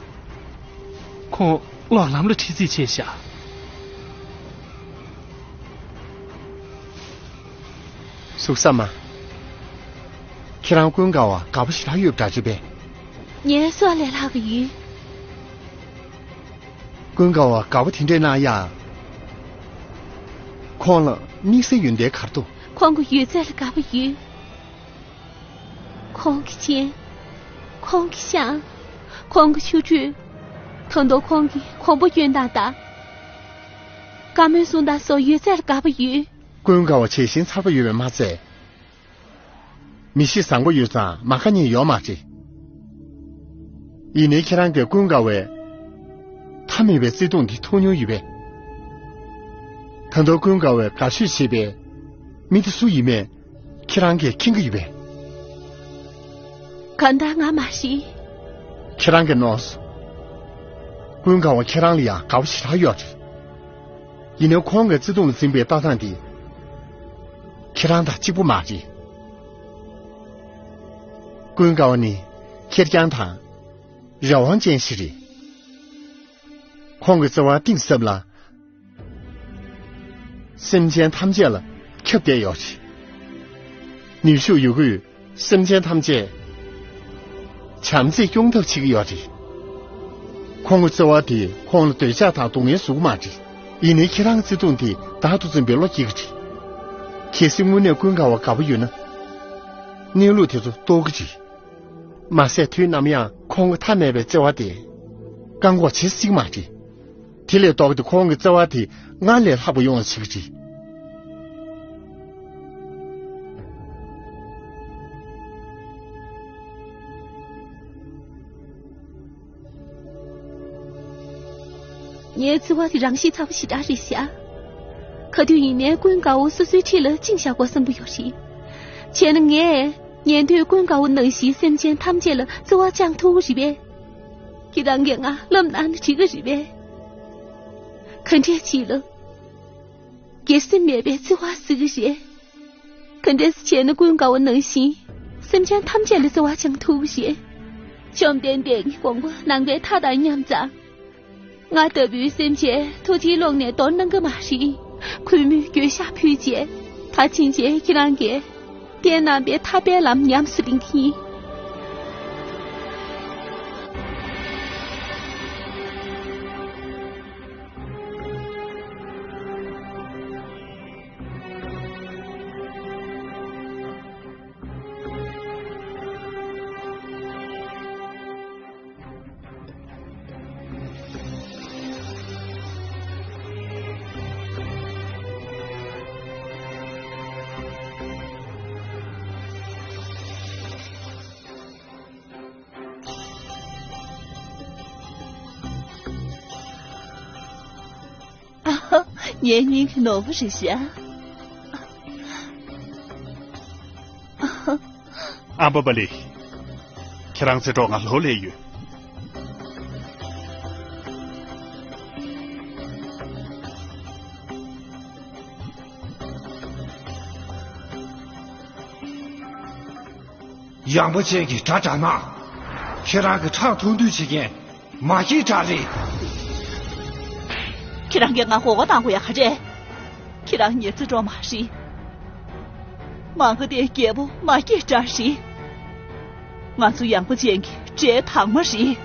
ཁོང་གློག་ལམ་ལ་ཁྲིད་རྩིས་བྱས་བཞག། གཟུགས་བཟང་མ། ཁྱེད་རང་ཀུན་དགའ་བ་དགའ་པོ་ཞེ་དྲག་ཡོད་པ་འདྲ་ཅིག་པས། ངའི་སྲོག་ལས་ལྷག་གི་ཡོད། ཀུན་དགའ་བ་དགའ་པོ་དེ་འདྲས་གནང་ཡ། ཁོང་ལ་དམིགས་བསལ་ཡོན་ཏན་ག་རེ་འདུག། ཁོང་གི་ཡོད་ཚད་ལ་དགའ་པོ་ཡོད། ཁོང་གི་སྤྱན། ཁོང་གི་ཤ། ཁོང་གི་ཆུ་ཁྲུས། ད་དུང་ཁོང་གི་གོམ་པ་གཡོན་དང་ད། བཀའ་མོལ་གསུང་སྟངས་སོགས་ཡོད་ཚད་ལ་དགའ་པོ་ཡོད། ཀུན་དགའ་བ་བྱད་བཞིན་མཚར་པོ་ཡོད་པས་མ་ཚད། མི་གཤིས་བཟང་པོ་ཡོད་ཙང་མ་དགའ་མཁན་ཡོད་མ་རེད། ཡིན་ནའི་ཁྱེད་རང་གིས་ཀུན་དགའ་བོའི་མཐའ་མེད་པའི་བརྩེ་དུང་འདི་ཐོབ་མྱོང་ཡོད་པས། ད་དུང་ཀུན་དགའ་བོས་དགའ་ཤོས་བྱེད་པའི་མི་དེ་སུ་ཡིན་མིན་ཁྱེད་རང་གིས་མཁྱེན་གྱི་ཡོད་པས། གང་ལྟར་ང་མ་ཤི། ཁྱེད་རང་གིས་ནོར་སོང་། ཀུན་དགའ་བོ་ཁྱེད་རང་ལ་ཡང་དགའ་པོ་ཞེ་དྲག་ཡོད་རེད། ཡིན་ནའི་ཁོང་གི་བརྩེ་དུང་ལ་འཛིན་པའི་ལྟ་སྟངས་དེ་ཁྱེད་རང་དང་གཅིག་པ་མ་རེད། ཀུན་དགའ་བོ་ནི་ཁེར་རྐྱང་དང་རང་དབང་ཅན་ཞིག་རེད། ཁོང་གི་བརྩེ་བ་གཏིང་ཟབ་ལ། སེམས་ཅན་ཐམས་ཅད་ལ་ཁྱབ་བསྡད་ཡོད་རེད། ནུས་ཤུགས་ཡོད་རྒུས་སེམས་ཅན་ཐམས་ཅད་བྱམས་བརྩེས་སྐྱོང་ཐབས་བྱེད་ཀྱི་ཡོད་རེད། ཁོང་གི་བརྩེ་བ་དེས་ཁོང་ལ་འདོད་ཆགས་དང་སྡུག་བསྔལ་བཟོ་གི་མ་རེད། ཡིན་ནའི་ཁྱེད་རང་གི་བརྩེ་དུང་དེས་བདག་ཏུ་འཛིན་པའི་བློ་སྐྱེ་གི་རེད། གལ་སྲིད་དངོས་གནས་ཀུན་དགའ་བ་དགའ་པོ་ཡོད་ན། གནས་ལུགས་དེ་ཚོ་རྟོགས་ཀྱི་རེད། མ་ཟད་དུས་ནམ་ཡང་ཁོང་གི་མཐའ་མེད་པའི་བརྩེ་བ་དེ་བཀག་འགོག་བྱེད་སྲིད་མ་རེད། དེ་ལས་ལྡོག་སྟེ་ཁོང་གི་བརྩེ་བ་དེ་སྔར་ལས་ལྷག་པ་ཡོང་བ་བྱེད་ཀྱི་རེད། ངའི་བརྩེ་བ་དེ་རང་ཤེད་ཚ་པོ་ཞེ་དྲག་རེད་ཤག་ག་དུས་ཡིན་ནའི་ཀུན་དགའ་བོ་སོ་སོའི་འཁྲིས་ལ་བཅིངས་བཞག་དགོས་བསམ་གྱི་ཡོད་རེད། བྱས་ན་ངས་ཉན་ཐོས་ཀུན་དགའ་བོ་ནང་བཞིན་སེམས་ཅན་ཐམས་ཅད་ལ་བརྩེ་བ་བཅངས་ཐུབ་ཀྱི་རེད་པས། ཁྱེད་རང་གིས་ང་བསླབ་གནང་ན་འགྲིག་གི་རེད་པས། ག་འདྲས་བྱས་ལ། སྒེར་སེམས་མེད་པའི་བརྩེ་བ་ཟེར་གྱི་རེད། ག་འདྲས་བྱས་ན་ཀུན་དགའ་བོ་ནང་བཞིན་སེམས་ཅན་ཐམས་ཅད་ལ་བརྩེ་བ་བཅངས་ཐུབ་ཀྱི་རེད། བཅོམ་ལྡན་འདས་ཀྱི་དགོངས་པ་ནང་པའི་མཐའ་དང་མཉམ་ཙང་། ང་ལྟ་བུའི་སེམས་ཅན་ཐུགས་རྗེའི་ཀློང་ནས་དོར་གནང་གི་མ་རེད། གུས་མོས་འགྱོད་བཤགས་ཕུལ་རྗེས་ད་ཕྱིན་ཆད་ཁྱེད་རང་གིས་བསྟན་གནང་བའི་ཐར་པའི་ལམ་ཉམས་སུ་ལེན་གྱི་ཡིན། ངའི་སྙིང་གི་ནོར་བུ་རེད་ཤག་ཨམ་བྷ་བ་ལི། ཁྱེད་རང་བརྩེ་གྲོགས་ང་ལོ་ལས་ཡོད། ཡངས་པོ་ཅན་གྱི་དགྲ་དགྲ་ནག་ཁྱེད་རང་གི་ཁྲག་འཐུང་འདོད་བྱེད་མཁན་མ་སྐྱེས་དགྲ་རེད། ཁྱེད་རང་གིས་ང་མགོ་སྐོར་བཏང་དགོས་ཡ་ག་རེད། ཁྱེད་རང་ངའི་བརྩེ་གྲོགས་མ་རེད། མ་ག་དྷའི་རྒྱལ་པོ་མ་སྐྱེས་དགྲ་རེད། ང་ཚོ་ཡངས་པོ་ཅན་གྱི་འདྲེ་དྭངས་མ་རེད།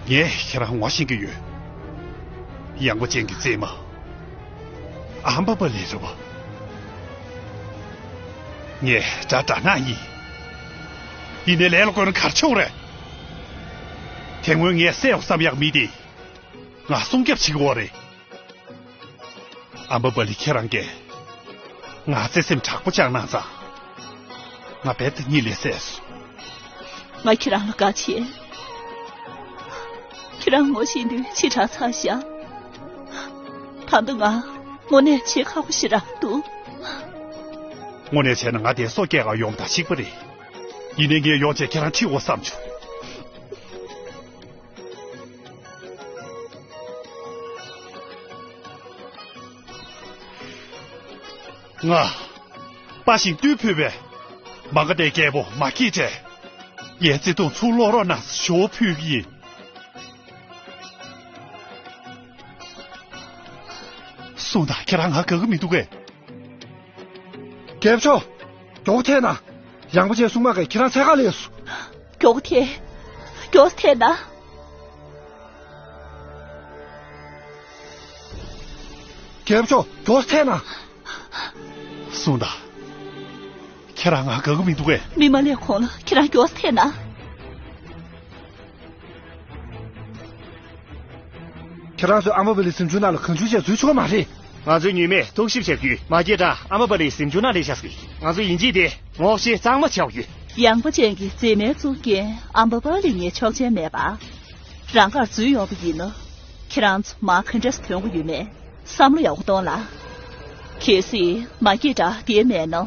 ངས་ཁྱེད་རང་ངོ་ཤེས་ཀྱི་ཡོད། ཡངས་པོ་ཅན་གྱི་མཛེས་མ། ཨམ་བྷ་བ་ལི་རེད་པ། ངས་དགྲ་དགྲ་ནག་ཡིན། ཡིན་ནའི་ལས་ལ་བཀོལ་ན་ག་རེ་བྱེད་དགོས་རེད། དེ་སྔོན་ངས་བསད་འོ་བསམ་ཡག་མི་དེ། ང་སྲུང་སྐྱོབ་བྱེད་ཀྱི་ཡོད་རེད། ཨམ་བྷ་བ་ལི་ཁྱེད་རང་གིས་ང་བརྩེ་སེམས་དྲག་པོ་བཅངས་གནང་ཙང་། ང་རྦད་དེ་གཉིད་ལས་སད་སོང་། ང་ཁྱེད་རང་ལ་དགའ་བྱས། ཁྱེད་རང་ངོ་ཤེས་དུས་ཕྱི་དྲགས་ཚར་ཤག་ད་དུང་ང་དངོས་གནས་བྱེད་ཁག་པོ་ཞེ་དྲག་འདུག་དངོས་གནས་བྱས་ན་ང་དེ་སོ་སྐྱེལ་ག་ཡོང་ད་ཞིག་པ་རེད། ཡིན་ནའི་ངས་ཡོང་བྱས་ཁྱེད་རང་ཁྲིད་འོ་བསམ་བྱུང་། ང་། དཔའ་ཞིང་རྟུལ་ཕོད་པའི་མ་ག་དྷའི་རྒྱལ་པོ་མ་སྐྱེས་དགྲས། ངའི་བརྩེ་དུང་ཚུར་སློག་རོགས་གནང་ཞུ་བ་ཕུལ་གྱི་ཡིན། གསུངས་དང་ཁྱེད་རང་ང་དགའ་གི་མི་འདུག་གས། རྒྱལ་པོ་མཆོག་མགྱོགས་ཐད་ན། ཡངས་པོ་ཅན་སྲུང་མ་གིས་ཁྱེད་རང་འཚོལ་ག་སླེབས་སོང་། མགྱོགས་ཐད། མགྱོགས་ཐད་ན། རྒྱལ་པོ་མཆོག་མགྱོགས་ཐད་ན། གསུངས་དང་། ཁྱེད་རང་ང་དགའ་གི་མི་འདུག་གས། མི་མ་སླེབས་གོང་ལ་ཁྱེད་རང་མགྱོགས་ཐད་ན། ཁྱེད་རང་ཚོས་ཨ་མ་བི་ལི་གཟིམ་ཆུང་ནང་ལ་གང་བྱུང་བྱས་འཛུལ་ཆོག་གི་མ་རེད། ང་ཚོའི་ཉི་མས་ཐུགས་ཞིབ་བྱ་རྒྱུའི་མ་སྐྱེས་དགྲ་ཨམ་བ་པ་ལིའི་གཟིམ་ཆུང་ནང་སླེབས་བཞག་ཟིག་ང་ཚོ་ཡིན་གཅིག་དེ་ངོ་ཤེས་གཙང་མ་ཆགས་ཡོད། ཡངས་པ་ཅན་གྱི་མཛེས་མའི་གཙུག་རྒྱན་ཨམ་བ་པ་ལི་ངས་ཆོག་མཆན་མེད་པ། རང་གར་འཛུལ་ཡོང་བ་ཡིན་ན། ཁྱེད་རང་ཚོ་མ་ག་འདྲས་ཐོན་གྱི་ཡོད་མེད་བསམ་བློ་ཡག་པོ་གཏོང་ལ། གལ་སྲིད་མ་སྐྱེས་དགྲ་དེ་མེད་ན།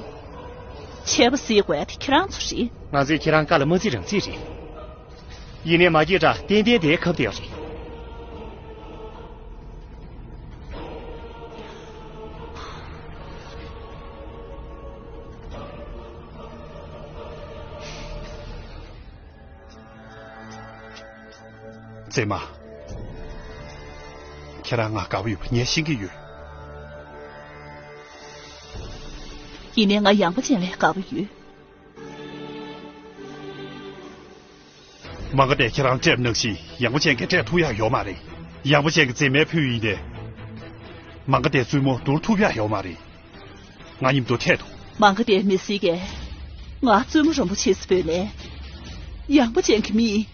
ཆད་པ་སེལ་དགོས་ཡ་དེ་ཁྱེད་རང་ཚོ་རེད། ང་ཚོས་ཁྱེད་རང་བཀའ་ལ་མ་བརྩི་རང་བརྩི་རེད། ཡིན་ནའི་མ་སྐྱེས་དགྲ་ཏན་ཏན་དེ་ཁབ་བདེ་བ་རེད། མཛེས་མ། ཁྱེད་རང་ང་དགའ་པོ་ཡོད་པ་ངས་ཤེས་ཀྱི་ཡོད། ཡིན་ནའི་ང་ཡངས་པ་ཅན་ལས་དགའ་པོ་ཡོད། མ་ག་དེ་ཁྱེད་རང་སྤྲད་པ་ནང་བཞིན་ཡངས་པ་ཅན་གྱིས་སྤྲད་ཐུབ་ཡག་ཡོད་མ་རེད། ཡངས་པ་ཅན་གྱི་མཛེས་མའི་ཕུལ་ཡིན་ཏེ། མ་ག་དེ་བཙུན་མོ་བསྡུར་ཐུབ་ཡག་ཡོད་མ་རེད། ང་མཉམ་དུ་ཐད་དོ། མ་ག་དེ་མི་སྲིད་ཀས། ང་བཙུན་མོ་རིན་པོ་ཆེ་སུ་བོས་ནས། ཡངས་པ་ཅན་གྱི་མིས།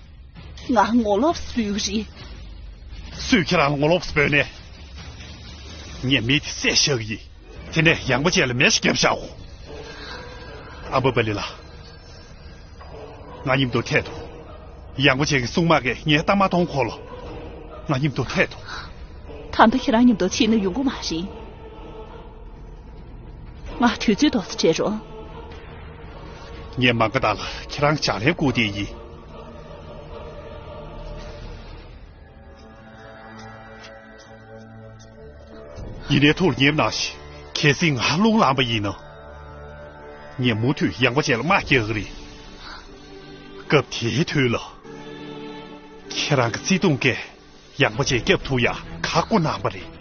ང་ངོ་ལོག་སུ་བོས་རེད། སུས་ཁྱེད་རང་ལ་ངོ་ལོག་སུ་བོས་ནས། ངས་མི་དེ་བསད་བཞག་གི་ཡིན། དེ་ནས་ཡངས་པ་ཅན་ལ་མེ་ཞིག་བརྒྱབ་བཞག་གོ། ཨམ་བ་པ་ལི་ལགས། ང་མཉམ་དུ་ཐད་དོ། ཡངས་པ་ཅན་གྱི་སྲུང་དམག་གིས་ངའི་རྟ་མ་གཏོང་གོ་ལོ། ང་མཉམ་དུ་ཐད་དོ། ད་ལྟ་ཁྱེད་རང་མཉམ་དུ་ཕྱིན་ན་ཡོང་གི་མ་རེད། ང་དུས་ཚོད་ཏོག་ཙམ་སྤྲད་རོགས། ངས་མ་ག་དྷ་ལ་ཁྱེད་རང་ལྗགས་ལན་བསྐུར་བསྡད་ཡིན། ཡིན་ནའི་ཐུགས་ལ་ཉེས་པ་གནང་ཞིག་གལ་སྲིད་ང་རླུང་ལངས་པ་ཡིན་ན། ངས་མུ་མཐུད་ཡངས་པ་ཅན་ལ་དམག་རྒྱག་གི་རེད། སྐབས་དེའི་དུས་ལ། ཁྱེད་རང་གི་བརྩེ་དུང་གིས་ཡངས་པ་ཅན་སྐྱོབ་ཐུབ་ཡག་ཁག་པོ་གནང་པ་རེད།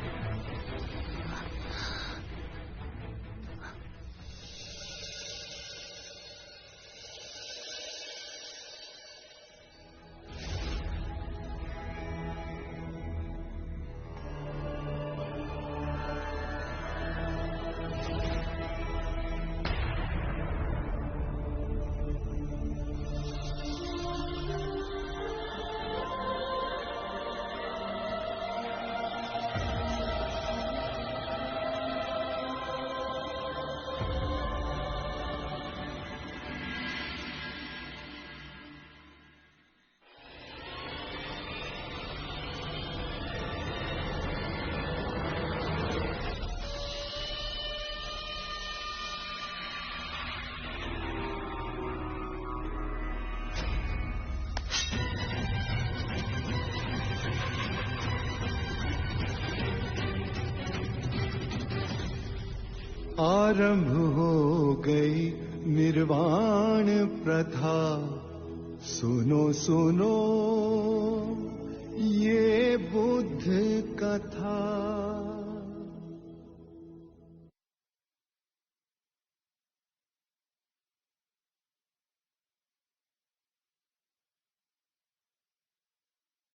आरंभ हो गई निर्वाण प्रथा। सुनो सुनो ये बुद्ध कथा।